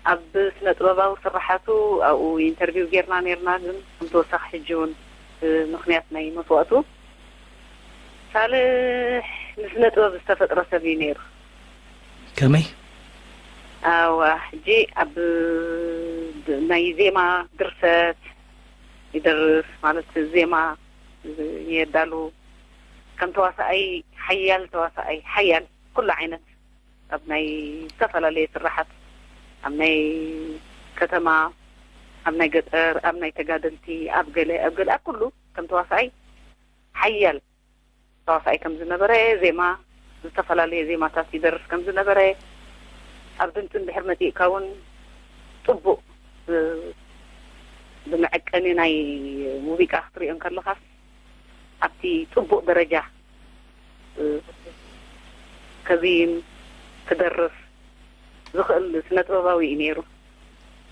ኣብ ስነ ጥበባዊ ስራሓቱ ኣብኡ ኢንተርቪው ጌርና ኔርና፣ ግን ከም ተወሳኺ ሕጂ እውን ብምኽንያት ናይ መስዋእቱ ሳልሕ ንስነ ጥበብ ዝተፈጥረ ሰብ እዩ ነይሩ። ከመይ? ኣዋ፣ ሕጂ ኣብ ናይ ዜማ ድርሰት ይደርስ፣ ማለት ዜማ የዳሉ፣ ከም ተዋሳኣይ ሓያል ተዋሳኣይ፣ ሓያል ኩሉ ዓይነት ኣብ ናይ ዝተፈላለየ ስራሓት፣ ኣብ ናይ ከተማ፣ ኣብ ናይ ገጠር፣ ኣብ ናይ ተጋደልቲ፣ ኣብ ገለ ኣብ ገለ ኣብ ኩሉ ከም ተዋሳኣይ ሓያል ተዋሳኣይ ከም ዝነበረ፣ ዜማ ዝተፈላለየ ዜማታት ይደርስ ከም ዝነበረ፣ ኣብ ድምፂ እንድሕር መፂእካ እውን ፅቡቕ ብ- ብመዐቀኒ ናይ ሙዚቃ ክትሪኦ እንከለኻስ ኣብቲ ጽቡቕ ደረጃ፣ እ፣ ከዝይም ክደርፍ ዝኽእል ስነ ጥበባዊ እዩ ነይሩ።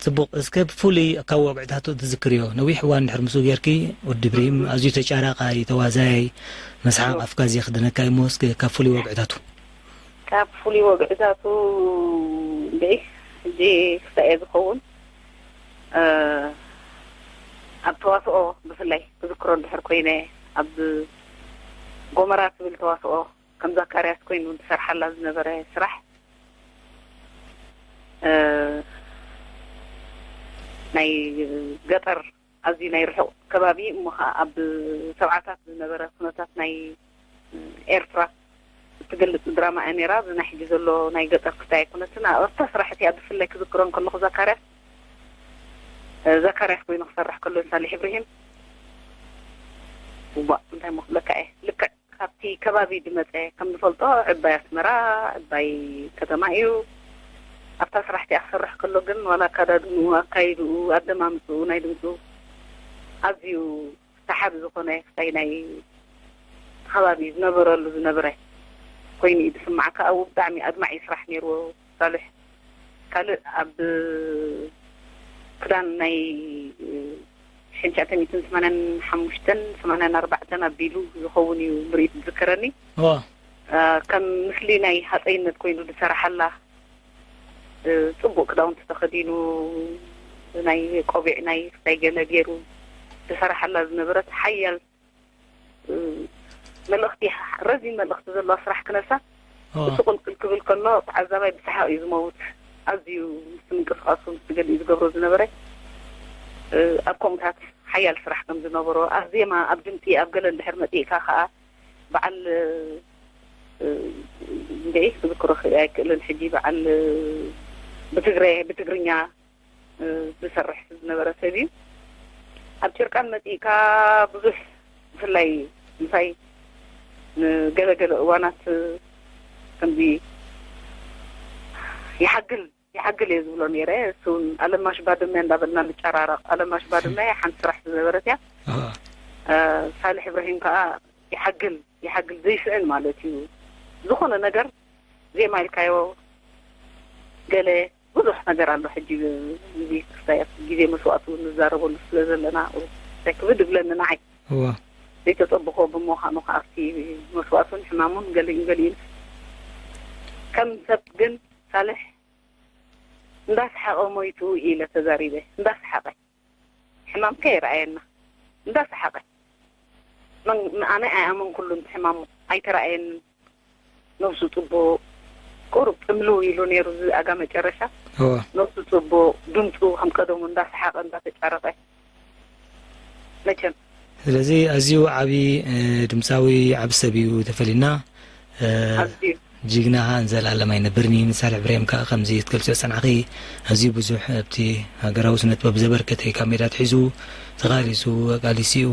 ጽቡቕ። እስከ ብፍሉይ ካብ ወግዕታቱ ትዝክርዮ? ነዊሕ እዋን ድሕሪ ምስኡ ጌርኪ፣ ወዲ ብሪም ኣዝዩ ተጫራቓይ፣ ተዋዛያይ፣ መስሓቕ እዎ። ኣፍካ ዝየኽድነካ እሞ፣ እስከ ካብ ፍሉይ ወግዕታቱ። ካብ ፍሉይ ወግዕታቱ እንድዒ፣ ሕጂ ክሳብ እየ ዝኸውን፣ እ፣ ኣብ ተዋስኦ ብፍላይ ክዝክሮ እንድሕር ኮይነ፣ ኣብ ጎመራ ትብል ተዋስኦ ከም ዛካርያስ ኮይኑ ዝሰርሓላ ዝነበረ ስራሕ፣ እ፣ ናይ ገጠር ኣዝዩ ናይ ርሑቕ ከባቢ እሞ ኸዓ ኣብ ሰብዓታት ዝነበረ ኩነታት ናይ ኤርትራ እትገልጽ ድራማ እያ ነይራ። እዚ ናይ ሕጂ ዘሎ ናይ ገጠር ክስታይ ኣይኮነትን። ኣብታ ስራሕ እቲኣ ብፍላይ ክዝክሮ እንከለኹ ዛካርያስ፣ እ፣ ዛካርያስ ኮይኑ ክሰርሕ ከሎ ሳሊሕ ኢብራሂም፣ እዋእ፣ እንታይ እሞ ክብለካ እየ፣ ልክዕ ካብቲ ከባቢ ዝመጸ፣ ከም ንፈልጦ ዕባይ ኣስመራ፣ ዕባይ ከተማ እዩ። ኣብታ ስራሕ እቲኣ ክሰርሕ ከሎ ግን ዋላ ኣከዳድንኡ፣ ኣካይድኡ፣ ኣደማምፅኡ፣ ናይ ድምፁ ኣዝዩ ሰሓቢ ዝኾነ ክስታይ ናይ ከባቢ ዝነበረሉ ዝነበረ ኮይኑ እዩ ዝስማዓካ። ኣብኡ ብጣዕሚ ኣድማዒ ስራሕ ነይርዎ ሳልሕ። ካልእ ኣብ ክዳን ናይ ሽሕን ትሽዓተ ሚእትን ሰማንያን ሓሙሽተን ሰማንያን ኣርባዕተን ኣቢሉ ዝኸውን እዩ ምርኢት ዝዝከረኒ። እዋ። እ፣ ከም ምስሊ ናይ ሃፀይነት ኮይኑ ዝሰራሓላ፣ እ፣ ጽቡቕ ክዳውንቲ ተኸዲኑ፣ ናይ ቆቢዕ ናይ ክስታይ ገለ ገይሩ ዝሰራሓላ ዝነበረት ሓያል፣ እ፣ መልእኽቲ፣ ረዚን መልእኽቲ ዘለዋ ስራሕ ክነሳ፣ እዋ። እሱ ቅልቅል ክብል ከሎ ተዓዛባይ ብሰሓቕ እዩ ዝመውት። ኣዝዩ ምስ ምንቅስቓሱ ምስ ገሊኡ ዝገብሮ ዝነበረ፣ እ፣ ኣብ ከምኡታት ሓያል ስራሕ ከም ዝነበሮ፣ ኣብ ዜማ፣ ኣብ ድምጺ፣ ኣብ ገለ እንድሕር መጺእካ ከኣ በዓል፣ እ፣ እንድዒ ክዝክሮ ክርኢ ኣይክእልን። ሕጂ በዓል፣ እ፣ ብትግረ-፣ ብትግርኛ፣ እ፣ ዝሰርሕ ዝነበረ ሰብ እዩ። ኣብ ጭርቃን መጺእካ ብዙሕ፣ ብፍላይ ምሳይ ንገለገለ እዋናት፣ እ፣ ከምዚ ይሓግል፣ ይሓግል እየ ዝብሎ ነይረ። እሱ እውን ኣለማሽ ባድመ እንዳበልና ንጨራረቕ። ኣለማሽ ባድመ ሓንቲ ስራሕ ዝነበረት እያ። ኣሃ። እ፣ ሳልሕ ኢብራሂም ከኣ ይሓግል፣ ይሓግል ዘይስእን ማለት እዩ። ዝኾነ ነገር ዜማ ኢልካዮ ገለ ብዙሕ ነገር ኣሎ። ሕጂ እዚ ክስታይ ግዜ መስዋእቱ ንዛረበሉ ስለ ዘለና እንታይ ክብድ እብለኒ ንዓይ። እዋ። ዘይተጸብኾ ብምዃኑ ከኣ ኣብቲ መስዋእቱን ሕማሙን ገሊኡን ገሊኡን ከም ሰብ ግን ሳልሕ እንዳሰሓቐ ሞይቱ ኢለ ተዛሪበ። እንዳሰሓቐ። ሕማምካ ይረኣየና። እንዳሰሓቐ። መን-፣ ኣነ ኣይኣመንኩሉን፣ እቲ ሕማሙ ኣይተረኣየንን። ነብሱ ጽቡቕ፣ ቁሩብ ጥምልው ኢሉ ነይሩ፣ እዚ ኣጋ መጨረሻ። እወ። ነብሱ ጽቡቕ፣ ድምጹ ከም ቀደሙ እንዳሰሓቐ፣ እንዳተጫረቐ። መቸም። ስለዚ ኣዝዩ ዓቢ፣ እ፣ ድምጻዊ፣ ዓቢ ሰብ እዩ ተፈሊና። እ፣ ኣዝዩ። ጅግናኻ ንዘለኣለም ኣይነብርን እዩ። ንሳልሕ ብሬም ከኣ ከምዚ ክትገልጽዮ ዝጸናሕኺ፣ ኣዝዩ ብዙሕ ኣብቲ ሃገራዊ ስነ ጥበብ ዘበርከተ እዩ። ካብ ሜዳ ኣትሒዙ ተቓሊሱ፣ ኣቃሊሲኡ፣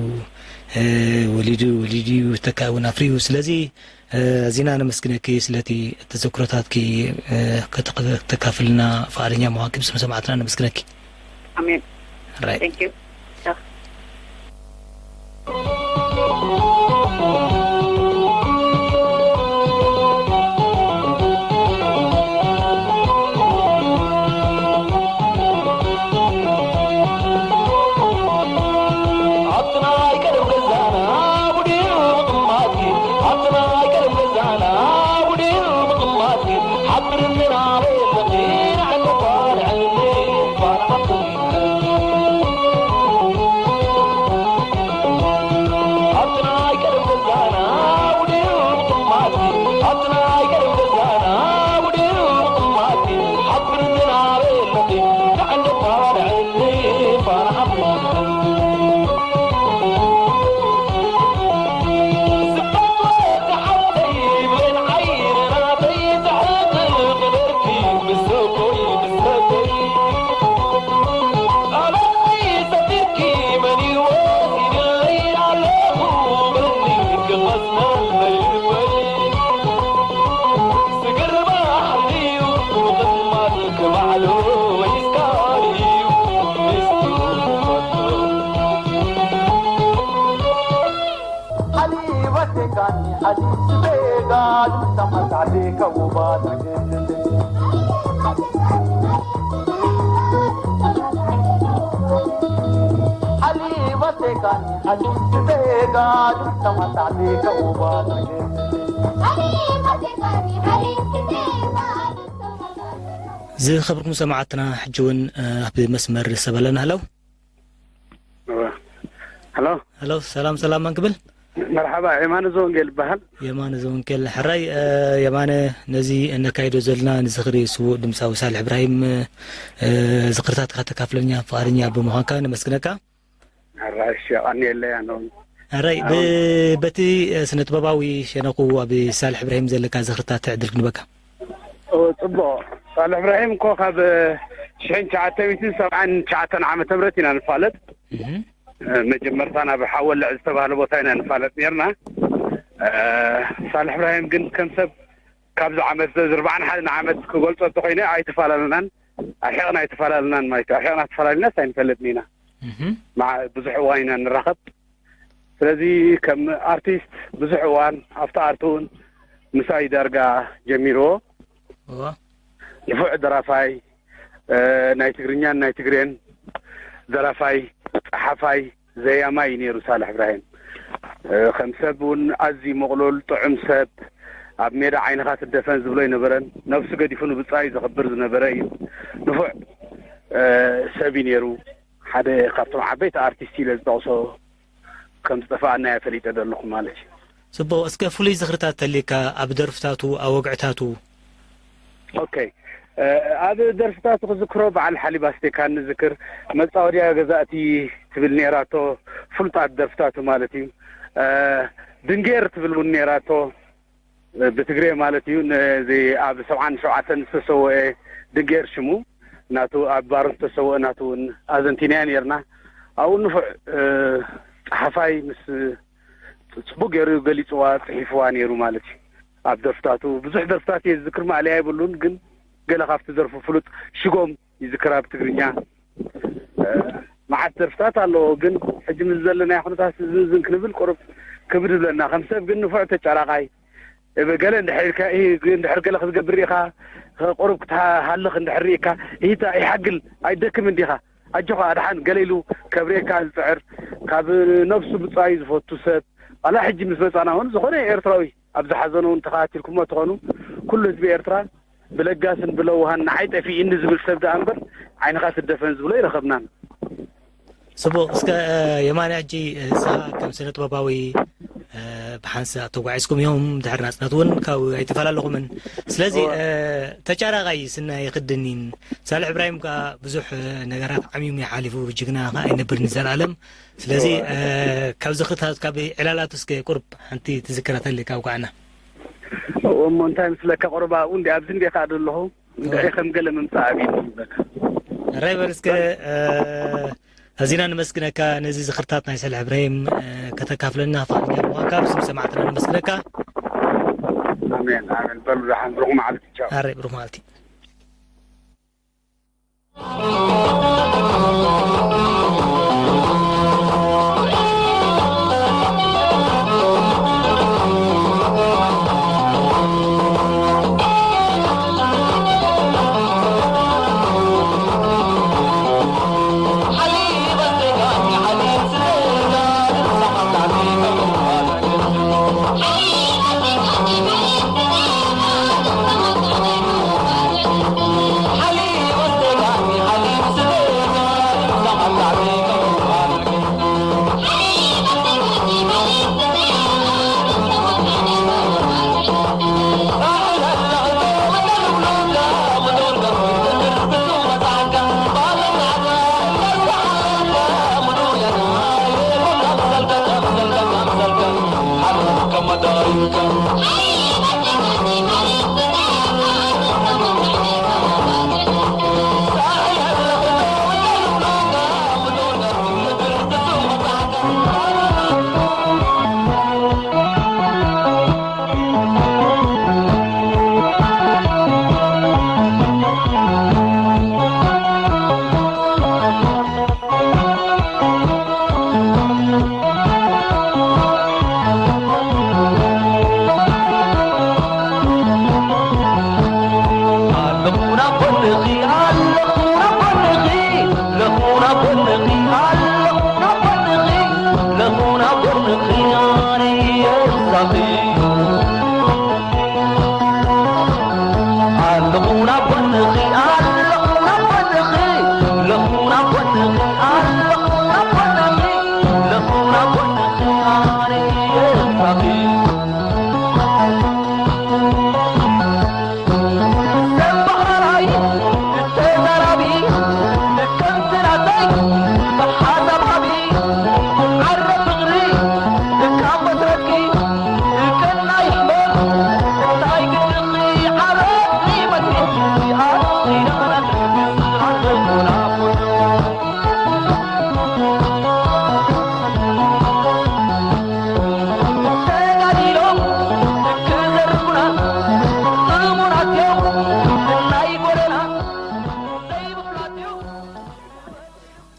እ፣ ወሊዱ፣ ወሊዱ እዩ፣ ተካኢ እውን ኣፍርዩ። ስለዚ፣ እ፣ ኣዚና ነመስግነኪ ስለቲ ተዘክሮታትኪ፣ እ፣ ከተክ-፣ ከተካፍልና ፍቓደኛ ምዃንኪ ብስም ሰማዕትና ነመስግነኪ። ኣሜን። ራይት። Thank you. ቻው። ኣብቲ ናይ ቀደም ገዛና ውዲኡ ምቕማጥኪ፣ ኣብቲ ናይ ቀደም ገዛና ውዲኡ ምቕማጥኪ፣ ሓብርኒ ናበይ ኣለኺ ንዓይ መባልዕኒ ፋና ሓብርኒ። ኣብቲ ናይ ቀደም ገዛና ውዲኡ ምቕማጥኪ፣ ኣብቲ ናይ ቀደም ገዛና ውዲኡ ምቕማጥኪ፣ ሓብርኒ ናበይ ኣለኺ ንዓይ መባልዕኒ ፋና ሓብርኒ። ዝኸብርኩም ሰማዕትና፣ ሕጂ እውን፣ እ፣ ኣብ መስመር ሰብ ኣለና። ሃሎ። እወ። ሃሎ። ሃሎ፣ ሰላም፣ ሰላም፣ መን ክብል? መርሓባ፣ የማነ ዘወንጌል ይበሃል። የማነ ዘወንጌል፣ ሕራይ፣ እ፣ የማነ፣ ነዚ እነካይዶ ዘለና ንዝኽሪ ስዉእ ድምፃዊ ሳልሕ እብራሂም፣ እ፣ ዝኽርታት ከተካፍለኛ ፍቓደኛ ብምዃንካ ነመስግነካ። ሕራይ፣ እሺ፣ የቐንየለይ ኣነ እውን። ሕራይ፣ ብ-፣ ኣሁን በቲ፣ እ፣ ስነ ጥበባዊ ሸነኹ ኣብ ሳልሕ እብራሂም ዘለካ ዝኽርታት ዕድል ክንበካ። ኦ፣ ጽቡቕ። ሳልሕ እብራሂም እኮ ካብ ሽሕን ትሽዓተ ሚእትን ሰብዓን ትሽዓተን ዓመተ ምህረት ኢና ንፋለጥ። እህ። መጀመርታ ናብ ሓወልዕ ዝተባህለ ቦታ ኢና ንፋለጥ ነርና። እ፣ ሳልሕ እብራሂም ግን ከም ሰብ ካብዚ ዓመት፣ እዚ ኣርብዓን ሓደን ዓመት ክገልጾ እንተኾይነ ኣይተፈላለናን፣ ኣርሒቕና ኣይተፈላለናን ማለት እዩ። ኣርሒቕና ተፈላለናስ ኣይንፈልጥን ኢና። እህ። መዓ-፣ ብዙሕ እዋን ኢና ንራኸብ። ስለዚ ከም ኣርቲስት ብዙሕ እዋን ኣብቲ ኣርት እውን ምሳይ ዳርጋ ጀሚርዎ። እዋ። ንፉዕ ደራፋይ፣ እ፣ ናይ ትግርኛን ናይ ትግሬን ደራፋይ፣ ጸሓፋይ፣ ዘያማይ እዩ ነይሩ ሳልሕ እብራሂም። እ፣ ከም ሰብ እውን ኣዝዩ ምቕሉል፣ ጥዑም ሰብ፣ ኣብ ሜዳ ዓይንኻ ትደፈን ዝብሎ ኣይነበረን። ነብሱ ገዲፉ ንብጻዩ ዘኽብር ዝነበረ እዩ። ንፉዕ፣ እ፣ ሰብ እዩ ነይሩ። ሓደ ካብቶም ዓበይቲ ኣርቲስት ኢለ ዝጠቕሶ ከም ዝጠፍኣና እየ ፈሊጠ ዘለኹ ማለት እዩ። ጽቡቕ። እስከ ፍሉይ ዝኽርታት ተልየካ ኣብ ደርፍታቱ፣ ኣብ ወግዕታቱ? ኦኬ። እ፣ ኣብ ደርፍታቱ ክዝክሮ በዓል ሓሊብ ኣስቴካን ንዝክር፣ መጻወድያ ገዛእቲ ትብል ነይራቶ፣ ፍሉጣት ደርፍታቱ ማለት እዩ። እ፣ ድንጌር ትብል እውን ነይራቶ፣ ብትግሬ ማለት እዩ። ነዚ ኣብ ሰብዓን ሸውዓተን ዝተሰወአ ድንጌር ሽሙ ናቱ፣ ኣብ ባሮ ዝተሰወአ ናቱ እውን ኣዘንቲናዮ ነይርና። ኣብኡ ንፉዕ፣ እ፣ ጸሓፋይ ምስ ጽቡቅ ገይሩ ገሊጽዋ፣ ጽሒፍዋ ነይሩ ማለት እዩ። ኣብ ደርፍታቱ ብዙሕ ደርፍታት እየ ዝዝክር፣ ማእለያ የብሉን፣ ግን ገለ ካብቲ ደርፉ ፍሉጥ ሽጎም ይዝክራ ብትግርኛ። እ፣ መዓት ደርፍታት ኣለዎ፣ ግን ሕጂ ምስ ዘለናዮ ኩነታት ዝን ዝን ክንብል ቁሩብ ክብድ ይብለና። ከም ሰብ ግን ንፉዕ ተጫራቃይ፣ እ፣ ገለ እንድሕር ኢልካ፣ እ፣ እንድሕር ገለ ክትገብር ኢኻ፣ ቁሩብ ክትሃልኽ እንድሕር ርኢካ፣ ኢታ ይሓግል፣ ኣይደክምን ዲኻ? ኣጆኻ ኣድሓን ገለ ኢሉ ከብርየካ ዝጽዕር፣ ካብ ነብሱ ብጻዩ ዝፈቱ ሰብ፣ ዋላ ሕጂ ምስ መጻና እውን ዝኾነ ኤርትራዊ ኣብ ዝሓዘኑ እውን ተኸታቲልኩሞ ትኾኑ፣ ኩሉ ህዝቢ ኤርትራ ብለጋስን ብለውሃን ንዓይ ጠፊእኒ ዝብል ሰብ ደኣ እምበር ዓይንኻ ትደፈን ዝብሎ ኣይረኸብናን። ጽቡቕ። እስከ፣ እ፣ የማነ፣ ሕጂ፣ እ፣ ንስኻ ከም ስነ ጥበባዊ፣ እ፣ ብሓንሳእ ተጓዒዝኩም ኢኹም፣ ድሕሪ ናጽነት እውን ካብ ኣይተፈላለኹምን። ስለዚ፣ እወ። እ፣ ተጫራቓይ ስናይ የኽድኒን ሳልሕ እብራሂም ከኣ ብዙሕ፣ እ፣ ነገራት ዓሚሙ እዩ ሓሊፉ፣ ጅግና ከኣ ኣይነብርን ንዘለኣለም። ስለዚ፣ እወ። እ፣ ካብ ዝኽርታት፣ ካብ ዕላላቱ እስከ ቁሩብ ሓንቲ ትዝክረተሊ ካብ ጓዕና። እሞ እንታይ ምስለካ፣ ቁሩብ ኣብኡ እንዲ ኣብዚ እንዲ ከኣ ዘለኹ፣ እንድዒ ከም ገለ ምምጻእ ኣብዩኒ ይብለካ። ሕራይ በል እስከ፣ እ፣ ኣዚና ነመስግነካ ነዚ ዝኽርታት ናይ ሳልሕ እብራሂም፣ እ፣ ከተካፍለና ፍቓደኛ ምዃንካ ብስም ሰማዕትና ነመስግነካ። ኣሜን፣ ኣሜን። በሉ ደሓን፣ ብሩኽ መዓልቲ። ቻው። ሕራይ፣ ብሩኽ መዓልቲ።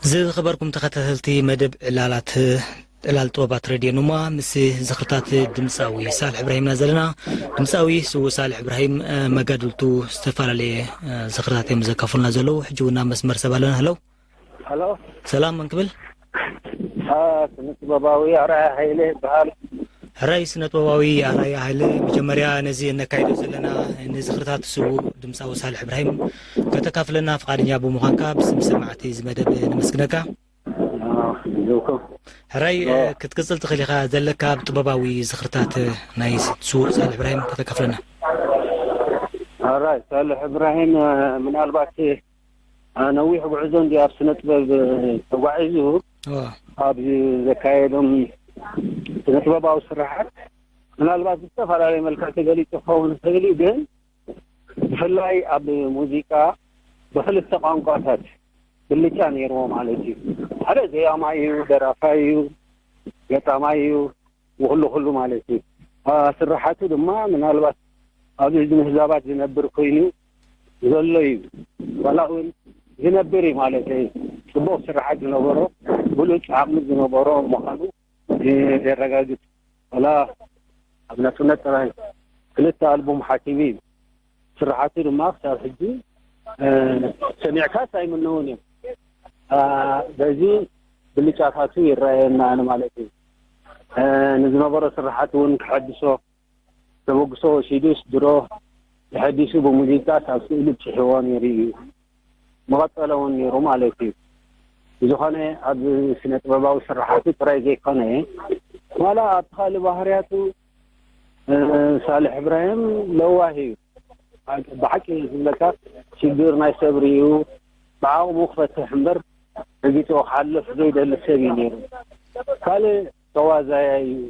ዝኸበርኩም ተኸታተልቲ መደብ ዕላላት፣ ዕላል ጥበባት ሬድዮ ኑማ፣ ምስ ዝኽርታት ድምፃዊ ሳልሕ እብራሂምና ዘለና። ድምፃዊ ስዉእ ሳልሕ እብራሂም፣ እ፣ መጋድልቱ ዝተፈላለየ፣ እ፣ ዝኽርታት እዮም ዘካፍሉና ዘለዉ። ሕጂ እውን ኣብ መስመር ሰብ ኣለና። ሄሎ። ሄሎ። ሰላም፣ መን ክብል? አ፣ ስነ ጥበባዊ ኣርኣያ ሃይለ ይበሃል። ሕራይ ስነ ጥበባዊ ኣርኣያ ሃይለ፣ መጀመርያ ነዚ እነካይዶ ዘለና ንዝኽርታት ስዉእ ድምፃዊ ሳልሕ እብራሂም ከተካፍለና ፍቓደኛ ብምዃንካ ብስም ሰማዕቲ እዚ መደብ ነመስግነካ። አ፣ ይዘውኩም። ሕራይ፣ ኦ። እ፣ ክትቅጽል ትኽእል ኢኻ፣ ዘለካ ኣብ ጥበባዊ ዝኽርታት ናይ ስዉእ ሳልሕ እብራሂም ከተካፍለና። ኣራይ ሳልሕ እብራሂም፣ እ፣ ምናልባት፣ እ፣ ነዊሕ ጉዕዞ እንዲ ኣብ ስነ ጥበብ፣ እ፣ ተጓዒዙ እዋ። ኣብ ዘካየዶም ስነ ጥበባዊ ስራሓት ምናልባት ብዝተፈላለየ መልክዕ ተገሊጹ ክኸውን ይኽእል እዩ፣ ግን ብፍላይ ኣብ ሙዚቃ ብክልተ ቋንቋታት ብልጫ ነይርዎ ማለት እዩ። ሓደ ዘያማይ እዩ፣ ደራፋይ እዩ፣ ገጣማይ እዩ፣ ንኹሉ ኩሉ ማለት እዩ። አ፣ ስርሓቱ ድማ ምናልባት ኣብ እዝኒ ህዛባት ዝነብር ኮይኑ ዘሎ እዩ። ዋላ እውን ዝነብር እዩ ማለት እዩ። ጽቡቕ ስርሓት ዝነበሮ፣ ብሉጽ ዓቕሚ ዝነበሮ ምዃኑ የረጋግጽ። ዋላ ኣብ ናጽነት ጥራይ ክልተ ኣልቡም ሓኪሙ እዩ። ስርሓቱ ድማ ክሳብ ሕጂ፣ እ፣ ሰሚዕካስ ኣይምነውን እዮም። አ፣ በዚ ብልጫታቱ ይረኣየና ማለት እዩ። እ፣ ንዝነበሮ ስርሓት እውን ክሐድሶ ተበግሶ ወሲዱስ ድሮ ተሐዲሱ ብሙዚቃስ ኣብ ስእሊ ብጽሕዎ ነይሩ እዩ። መቐጸለ እውን ነይሩ ማለት እዩ። ብዝኾነ ኣብ ስነ ጥበባዊ ስርሓቱ ጥራይ ዘይኮነ፣ ዋላ ኣብቲ ካልእ ባህርያቱ፣ እ፣ ሳልሕ እብራሂም ለዋህ እዩ። ብሓቂ ዝብለካ ሽግር ናይ ሰብ ርእዩ ብዓቕሙ ክፈትሕ እምበር ረጊጽዎ ክሓልፍ ዘይደሊ ሰብ እዩ ነይሩ። ካልእ ተዋዛያይ እዩ።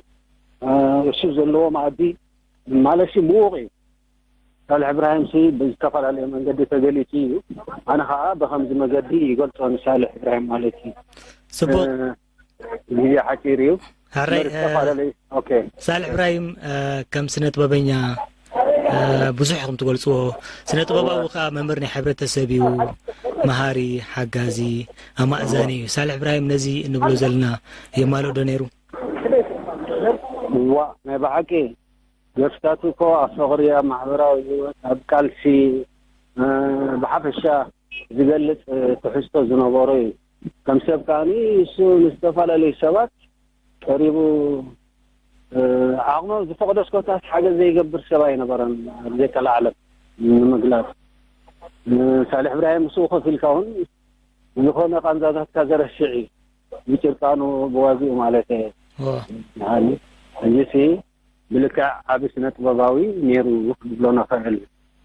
እ፣ እሱ ዘለዎ መኣዲ ማለት ሲ ምዉቕ እዩ። ሳልሕ እብራሂም ሲ ብዝተፈላለየ መንገዲ ተገሊጹ እዩ። ኣነ ኸኣ ብኸምዚ መገዲ ይገልጾ ንሳልሕ እብራሂም ማለት እዩ። ጽቡቕ። እ፣ ግዜ ሓጺር እዩ። ሕራይ፣ እምበር እ፣ ዝተፈላለዩ፣ ኦኬ። ሳልሕ እብራሂም፣ እ፣ ከም ስነ ጥበበኛ፣ እ፣ ብዙሕ ኢኹም ትገልጽዎ። ስነ ጥበባዊ እወ። ከኣ መምህር ናይ ሕብረተሰብ እዩ። መሃሪ፣ ሓጋዚ፣ ኣማእዛኒ እዩ። ሳልሕ እብራሂም ነዚ እንብሎ ዘለና የማልኦ ዶ ነይሩ? እዋ፣ ናይ ብሓቂ ደርፍታቱ እኮ ኣብ ፍቕሪ፣ ኣብ ማሕበራዊ ህይወት፣ ኣብ ቃልሲ፣ እ፣ ብሓፈሻ ዝገልጽ፣ እ፣ ትሕዝቶ ዝነበሮ እዩ። ከም ሰብ ከኣኒ እሱ ንዝተፈላለዩ ሰባት ቀሪቡ፣ እ፣ ዓቕሙ ዝፈቕዶ እስኮታስ ሓገዝ ዘይገብር ሰብ ኣይነበረን። ኣብ ዘይከልእ ዓለም ንምግላጽ፣ እ፣ ሳልሕ እብራሂም ምስኡ ኮፍ ኢልካ እውን ዝኾነ ቃንዛታትካ ዘረስዕ እዩ። ብጭርቃኑ ብዋግኡ ማለት እየ። ኦ። ንዓኒ፣ ሕጂሲ ብልክዕ ዓቢ ስነ ጥበባዊ ነይሩ ክንብሎ ንኽእል።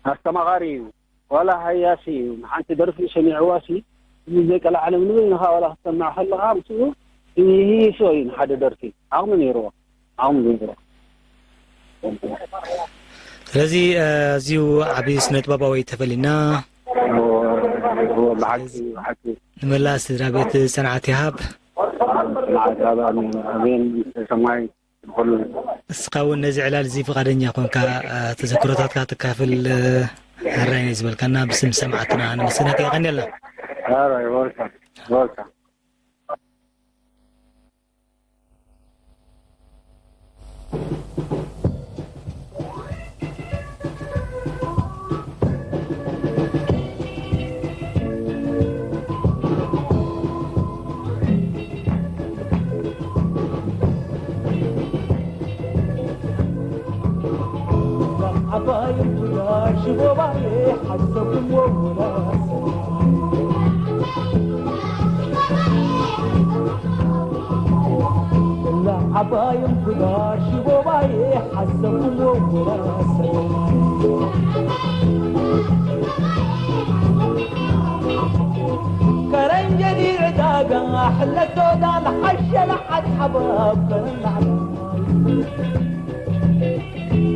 ኣስተማቓሪ እዩ። ዋላ ሃያሲ እዩ። ንሓንቲ ደርፊ ሰሚዕዋሲ፣ እዚ ዘይቀልዓለም ንበይንኻ ዋላ ክትሰምዕ ከለኻ ምስኡ ይህይሶ እዩ ንሓደ ደርፊ። ዓቕሚ ነይርዎ። ዓቕሚ ነይርዎ። ስለዚ፣ እ፣ ኣዝዩ ዓቢ ስነ ጥበባዊ ተፈሊና። እዎ፣ እዎ፣ ብሓቂ፣ ስለዚ ብሓቂ። ንመላእ ስድራ ቤት ጽንዓት ይሃብ። ጽንዓት ይሃብ፣ ኣሜን፣ ኣሜን። ሰማይ ንኹሉ። እስኻ እውን ነዚ ዕላል እዚ ፍቓደኛ ኮንካ፣ እ፣ ተዘክሮታትካ ትካፍል፣ እ፣ ሕራይ ነይ ዝበልካና ብስም ሰማዕትና ነመስግነካ። የቐንየልና። ሕራይ፣ ወልካም፣ ወልካም። ዓባይ እንኩዳ ሽቦባየ ሓሰብኩምዎ ወላ ሰማይ። ዓባይ እንኩዳ ሽቦባየ ሓሰብኩምዎ ወላ ሰማይ። ከረን ጀዲድ ዕዳጋ ሕለቶ ዳል ሓሸ ለሓት ሓባብ ከረን ላዕላ።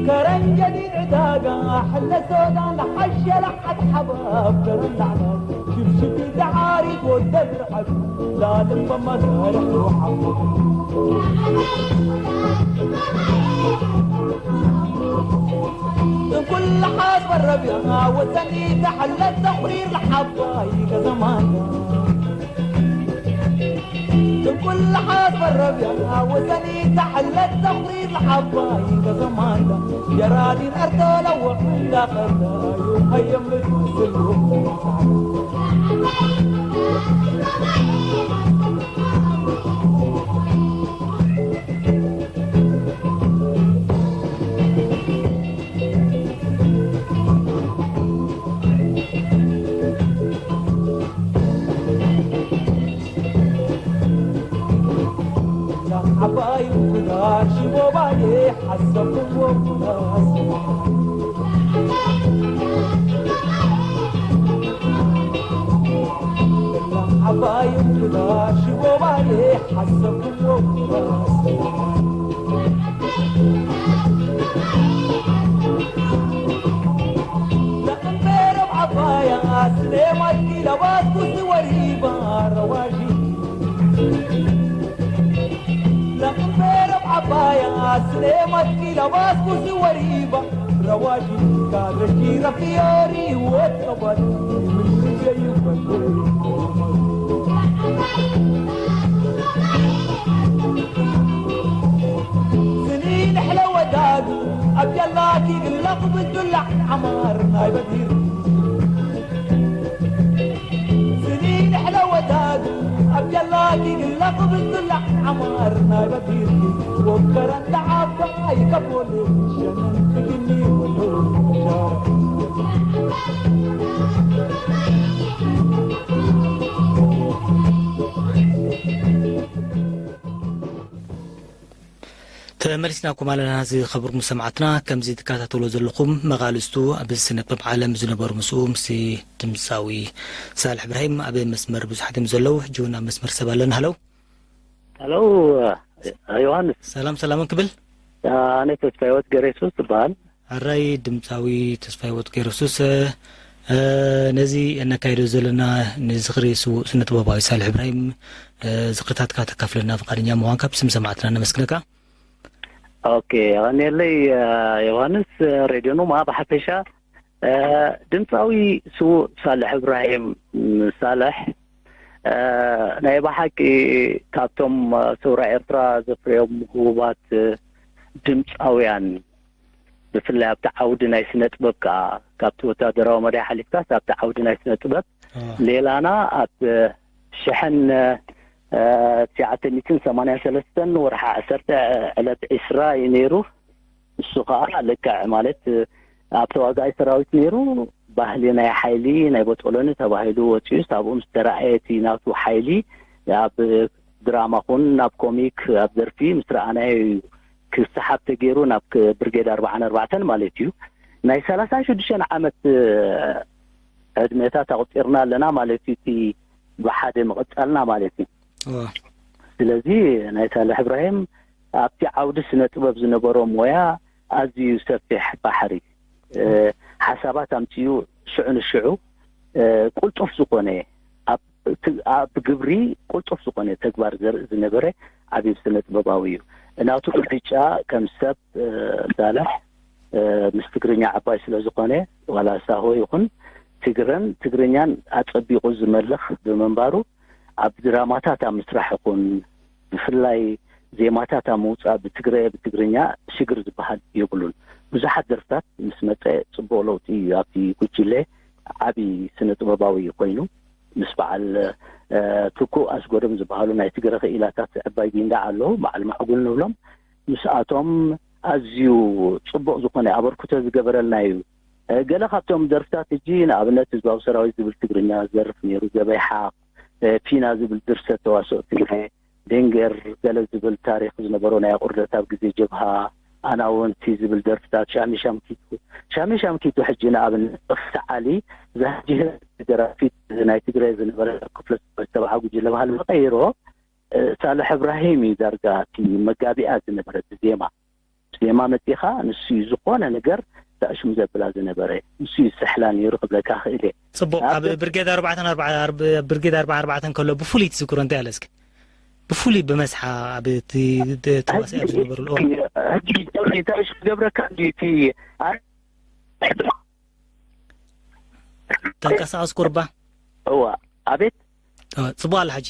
ከረን ጀዲድ ዕዳጋ ሕለቶ ዳል ሓሸ ለሓት ሓባብ ከረን ላዕላ። ሽብሽቢ ደዓሪት ወደ ብርዓቱ ላልም በማሳርሕ ሩሓ። ጥንቁል ለሓስ በረብያ ወሰኒ ተሐለት ተቑሪር ለሓባይ ከተማና። لحظ الربيع وزني تحلت تقرير الحبايب زماننا. جرادين أرتلوا عند خلايو هيم بتمثل. ዓባይ እንቁዳር ሽቦባዬ ሓሰብኩዎ ኩላስ። ዓባይ እንቁዳር ሽቦባዬ ሓሰብኩዎ ኩላስ። ለእምበረብ ዓባያ ስሌማት ኪለባት ኩሲ ወሪባ ረዋጂ። ለእምበረብ ዓባያ ስሌማት ኪለባት ኩሲ ወሪባ ረዋጂ። ካድረኪ ረፊዮሪ ወቀባት ምን ይገይበት። ስኒን ሕለ ወዳዱ ኣብ ጀላኪ ግለቕ ብዱላ ዓማር ናይ በዲር። ስኒን ሕለ ወዳዱ ኣብ ጀላኪ ግለቕ ብዱላ ዓማር ናይ በዲር። ወከረን ተዓባይ ከቦል ሸነን ትግኒ ወሎ ሻረ። ተመሊስናኩም ኣለና። ዝኸበርኩም ሰማዕትና፣ ከምዚ ትከታተሎ ዘለኹም መቓልስቱ ኣብ ስነ ጥበብ ዓለም ዝነበሩ ምስኡ፣ ምስ ድምፃዊ ሳልሕ እብራሂም ኣብ መስመር ብዙሓት እዮም ዘለዉ። ሕጂ እውን ኣብ መስመር ሰብ ኣለና። ሃለው። ሃለው፣ ዮሃንስ። ሰላም ሰላም ክብል። ኣነ ተስፋ ህይወት ገሬሱስ ትበሃል። ሕራይ ድምፃዊ ተስፋ ህይወት ገሬሱስ፣ እ፣ ነዚ እነካይዶ ዘለና ንዝኽሪ ስዉእ ስነ ጥበባዊ ሳልሕ እብራሂም፣ እ፣ ዝኽርታትካ ተካፍለና ፍቓደኛ ምዃንካ ብስም ሰማዕትና ነመስግነካ። ኦኬ፣ የቐንየለይ፣ እ፣ ዮሃንስ፣ እ፣ ሬድዮ ኖማ ብሓፈሻ፣ እ፣ ድምፃዊ ስዉእ ሳልሕ እብራሂም፣ ም፣ ሳልሕ፣ እ፣ ናይ ብሓቂ ካብቶም፣ እ፣ ሰውራ ኤርትራ ዘፍርዮም ህቡባት፣ እ፣ ድምፃውያን፣ ብፍላይ ኣብቲ ዓውዲ ናይ ስነ ጥበብ ከኣ፣ ካብቲ ወታደራዊ መዳይ ሓሊፍካስ ኣብቲ ዓውዲ ናይ ስነ ጥበብ፣ ሌላና ኣብ ሽሕን፣ እ፣ ትሽዓተ ሚእትን ሰማንያን ሰለስተን ወርሒ ዓሰርተ ዕለት ዒስራ እዩ ነይሩ። እሱ ከኣ ልክዕ ማለት ኣብ ተዋጋኢ ሰራዊት ነይሩ። ባህሊ ናይ ሓይሊ ናይ ቦጦሎኒ ተባሂሉ ወጺኡ፣ ኣብኡ ምስ ተራእየ እቲ ናቱ ሓይሊ ኣብ ድራማ ኹን ኣብ ኮሚክ ኣብ ደርፊ ምስ ረኣናዮ እዩ ክሰሓብ ተገይሩ ናብ ክ-፣ ብርጌድ ኣርባዓን ኣርባዕተን ማለት እዩ። ናይ ሰላሳን ሽዱሽተን ዓመት ዕድሜታት ኣቑጺርና ኣለና ማለት እዩ፣ እቲ ብሓደ ምቕጻልና ማለት እዩ። እወ። ስለዚ ናይ ሳልሕ እብራሂም ኣብቲ ዓውዲ ስነ ጥበብ ዝነበሮ ሞያ ኣዝዩ ሰፊሕ ባሕሪ፣ እ፣ ሓሳባት ኣምጺኡ ሽዑ ንሽዑ፣ እ፣ ቅልጡፍ ዝኾነ ኣብ ት-፣ ኣብ ግብሪ ቅልጡፍ ዝኾነ ተግባር ዘርኢ ዝነበረ ዓብዪ ስነ ጥበባዊ እዩ። ናቱ ምርጫ ከም ሰብ፣ እ፣ ሳልሕ፣ እ፣ ምስ ትግርኛ ዓባይ ስለ ዝኾነ፣ ዋላ ሳሆ ይኹን ትግረን ትግርኛን ኣጸቢቑ ዝመልኽ ብምንባሩ፣ ኣብ ድራማታት ኣብ ምስራሕ ይኹን ብፍላይ ዜማታት ኣብ ምውጻእ ብትግረ-፣ ብትግርኛ ሽግር ዝበሃል የብሉን። ብዙሓት ደርፍታት ምስ መጸ ጽቡቕ ለውጢ እዩ ኣብቲ ጉጅለ ዓቢ ስነ ጥበባዊ ኮይኑ ምስ በዓል፣ እ፣ ትኩእ ኣስጎዶም ዝበሃሉ ናይ ትግረ ክኢላታት ዕባይ ጊንዳዕ ኣለዉ፣ በዓል ማዕጉል ንብሎም። ምስኣቶም ኣዝዩ ጽቡቕ ዝኾነ ኣበርክቶ ዝገበረልና እዩ። እ፣ ገለ ካብቶም ደርፍታት ሕጂ ንኣብነት ህዝባዊ ሰራዊት ዝብል ትግርኛ ዝደርፍ ነይሩ፣ ገበይ ሓቕ፣ እ፣ ፊና ዝብል ድርሰት ተዋስኦ ትግረ፣ ደንገር ገለ ዝብል ታሪኽ ዝነበሮ ናይ ኣቑርደት ኣብ ግዜ ጀብሃ፣ ኣናወንቲ ዝብል ደርፍታት፣ ሻሚ ሻምኪቱ፣ ሻሚ ሻምኪቱ ሕጂ ንኣብነት ጥቕሲ ዓሊ ዛህጂ ደራፊት ናይ ትግረ ዝነበረ ክፍለ ሰራዊት ሰብዓ ጉጅለ ባህሊ መቐይሮ፣ እ፣ ሳልሕ እብራሂም እዩ ዳርጋ እቲ መጋቢኣ ዝነበረ ብዜማ። ብዜማ መጺኻ ንሱ እዩ ዝኾነ ነገር ተዕሽም ዘብላ ዝነበረ። ንሱ እዩ ዝስሕላ ነይሩ ክብለካ ክእል እየ። ጽቡቕ። ኣብ ኣብ ብርጌድ ኣርባዕተን ኣርባ-፣ ኣርብ-፣ ብርጌድ ኣርባዓን ኣርባዕተን ከሎ ብፍሉይ ትዝክሮ እንታይ ኣለ እስኪ? ብፍሉይ ብመስሓ ኣብ እቲ ደ-፣ ተዋሳኢ ኣብ ሕጂ፣ ዝነበሩሉ እዋን። ሕጂ፣ ሕጂ፣ እንታይ ክገብረካ እንዲ እቲ ኣር-፣ ተንቀሳቐስ ቁርባ። እዋ፣ ኣቤት። እዋ፣ ጽቡቕ ኣለ ሕጂ።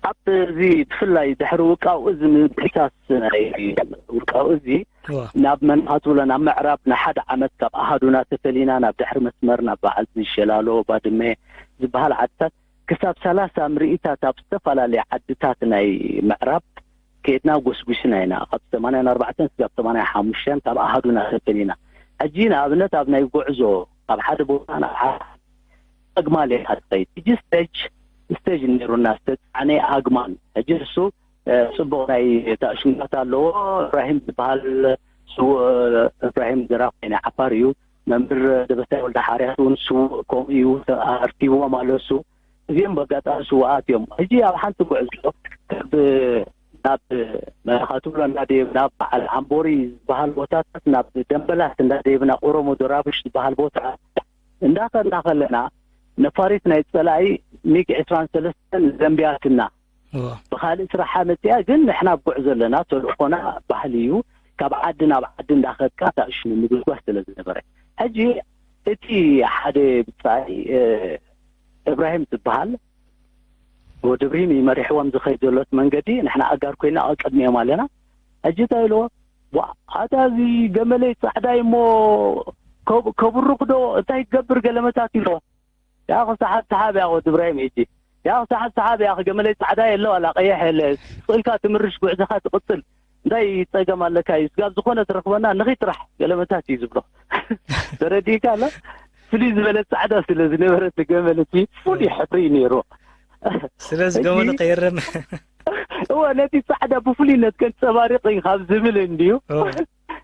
ኣብ እዚ ብፍላይ ድሕሪ ውቃው እዚ ምብስሳስ ናይ ውቃው እዚ ናብ መን ክትብሎ ናብ ምዕራብ ንሓደ ዓመት ካብ ኣሃዱና ተፈሊና ናብ ድሕሪ መስመር ናብ በዓል ዝሸላሎ ባድመ ዝበሃል ዓድታት ክሳብ ሰላሳ ምርኢታት ኣብ ዝተፈላለየ ዓድታት ናይ ምዕራብ ከይድና ጎስጉስና ኢና። ካብ ሰማንያን ኣርባዕተን ስጋብ ሰማንያን ሓሙሽተን ካብ ኣሃዱና ተፈሊና። ሕጂ ንኣብነት ኣብ ናይ ጉዕዞ ካብ ሓደ ቦታ ናብ ሓደ ኣግማል ኢኻ ትኸይድ። ሕጂ ስቴጅ ስቴጅ ነይሩና ዝተፃዕነ ኣግማል። ሕጂ ንሱ ጽቡቕ ናይ ታእሽምታት ኣለዎ። እብራሂም ዝበሃል ስዉእ እብራሂም ዘራፋይ ናይ ዓፋር እዩ። መምህር ደበሳይ ወልደ ሓርያት እውን ስዉእ ከምኡ እዩ። ኣርኪብዎም ኣሎ እሱ። እዚኦም በጋጣሚ ስዉኣት እዮም። ሕጂ ኣብ ሓንቲ ጉዕዞ ናብ መኻትብሎ እናደየብና በዓል ዓምቦሪ ዝበሃል ቦታታት ናብ ደንበላት እንዳደየብና ኦሮሞ ዶራብሽ ዝበሃል ቦታ እንዳኸድና ከለና ነፋሪት ናይ ፀላኢ ሚግ ዕስራን ሰለስተን ዘንቢያትና። ብካልእ ስራሓ መፅያ ግን ንሕና ኣብ ጉዕዞ ኣለና። ተልእኾና ባህሊ እዩ። ካብ ዓዲ ናብ ዓዲ እንዳኸድካ ታእሽሙ ምግስጓስ ስለ ዝነበረ ሕጂ እቲ ሓደ ብፃይ እብራሂም ዝበሃል ወዲ እብራሂም እዩ መሪሕዎም ዝኸይድ ዘሎ እቲ መንገዲ። ንሕና ኣጋር ኮይና ኣብ ቅድሚኦም ኣለና። ሕጂ እንታይ ኢልዎ? ኣታ እዚ ገመለይ ፃዕዳ እሞ ከብርኽ ዶ እንታይ ክገብር ገለመታት ኢልዎ። ያኹ ሰሓብ ሰሓብ ያኹ ወዲ እብራሂም ሕጂ ያኹ ሰሓብ ሰሓብ ያኹ ገመለይ ፃዕዳ የለ ዋላ ቀይሕ የለ ስቕ ኢልካ ትምርሽ ጉዕዞኻ ትቕፅል። እንታይ ፀገም ኣለካ እዩ ስጋብ ዝኾነ ትረኽበና ንኺ ጥራሕ ገለመታት እዩ ዝብሎ። ተረዲእካ ኣሎ። ፍልይ ዝበለ ፃዕዳ ስለ ዝነበረ እቲ ገመል እቲ ፍሉይ ሕብሪ እዩ ነይሩ። ስለዚ ገመሉ ቀይርም እወ ነቲ ፃዕዳ ብፍሉይነት ከንፀባሪቕ እዩ ካብ ዝብል እንድዩ።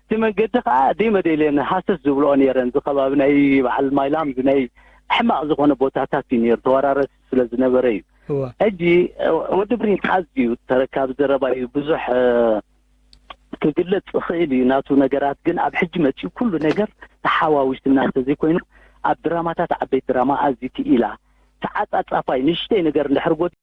እቲ መንገዲ ከዓ ደይ መደይለየን ሃሰስ ዝብልኦ ነይረን እዚ ከባቢ ናይ በዓል ማይላም ናይ ሕማቕ ዝኾነ ቦታታት እዩ ነይሩ ተወራረሲ ስለ ዝነበረ እዩ። ሕጂ ወዲ ብሪን ኣዝዩ ተረካቢ ዘረባ እዩ ብዙሕ ክግለፅ ዝኽእል እዩ ናቱ ነገራት ግን ኣብ ሕጂ መፂኡ ኩሉ ነገር ተሓዋዊስና እንተዘይኮይኑ ኣብ ድራማታት ዓበይቲ ድራማ ኣዝዩ ክኢላ ተዓፃፃፋይ ንሽተይ ነገር እንድሕር ጎዲሉ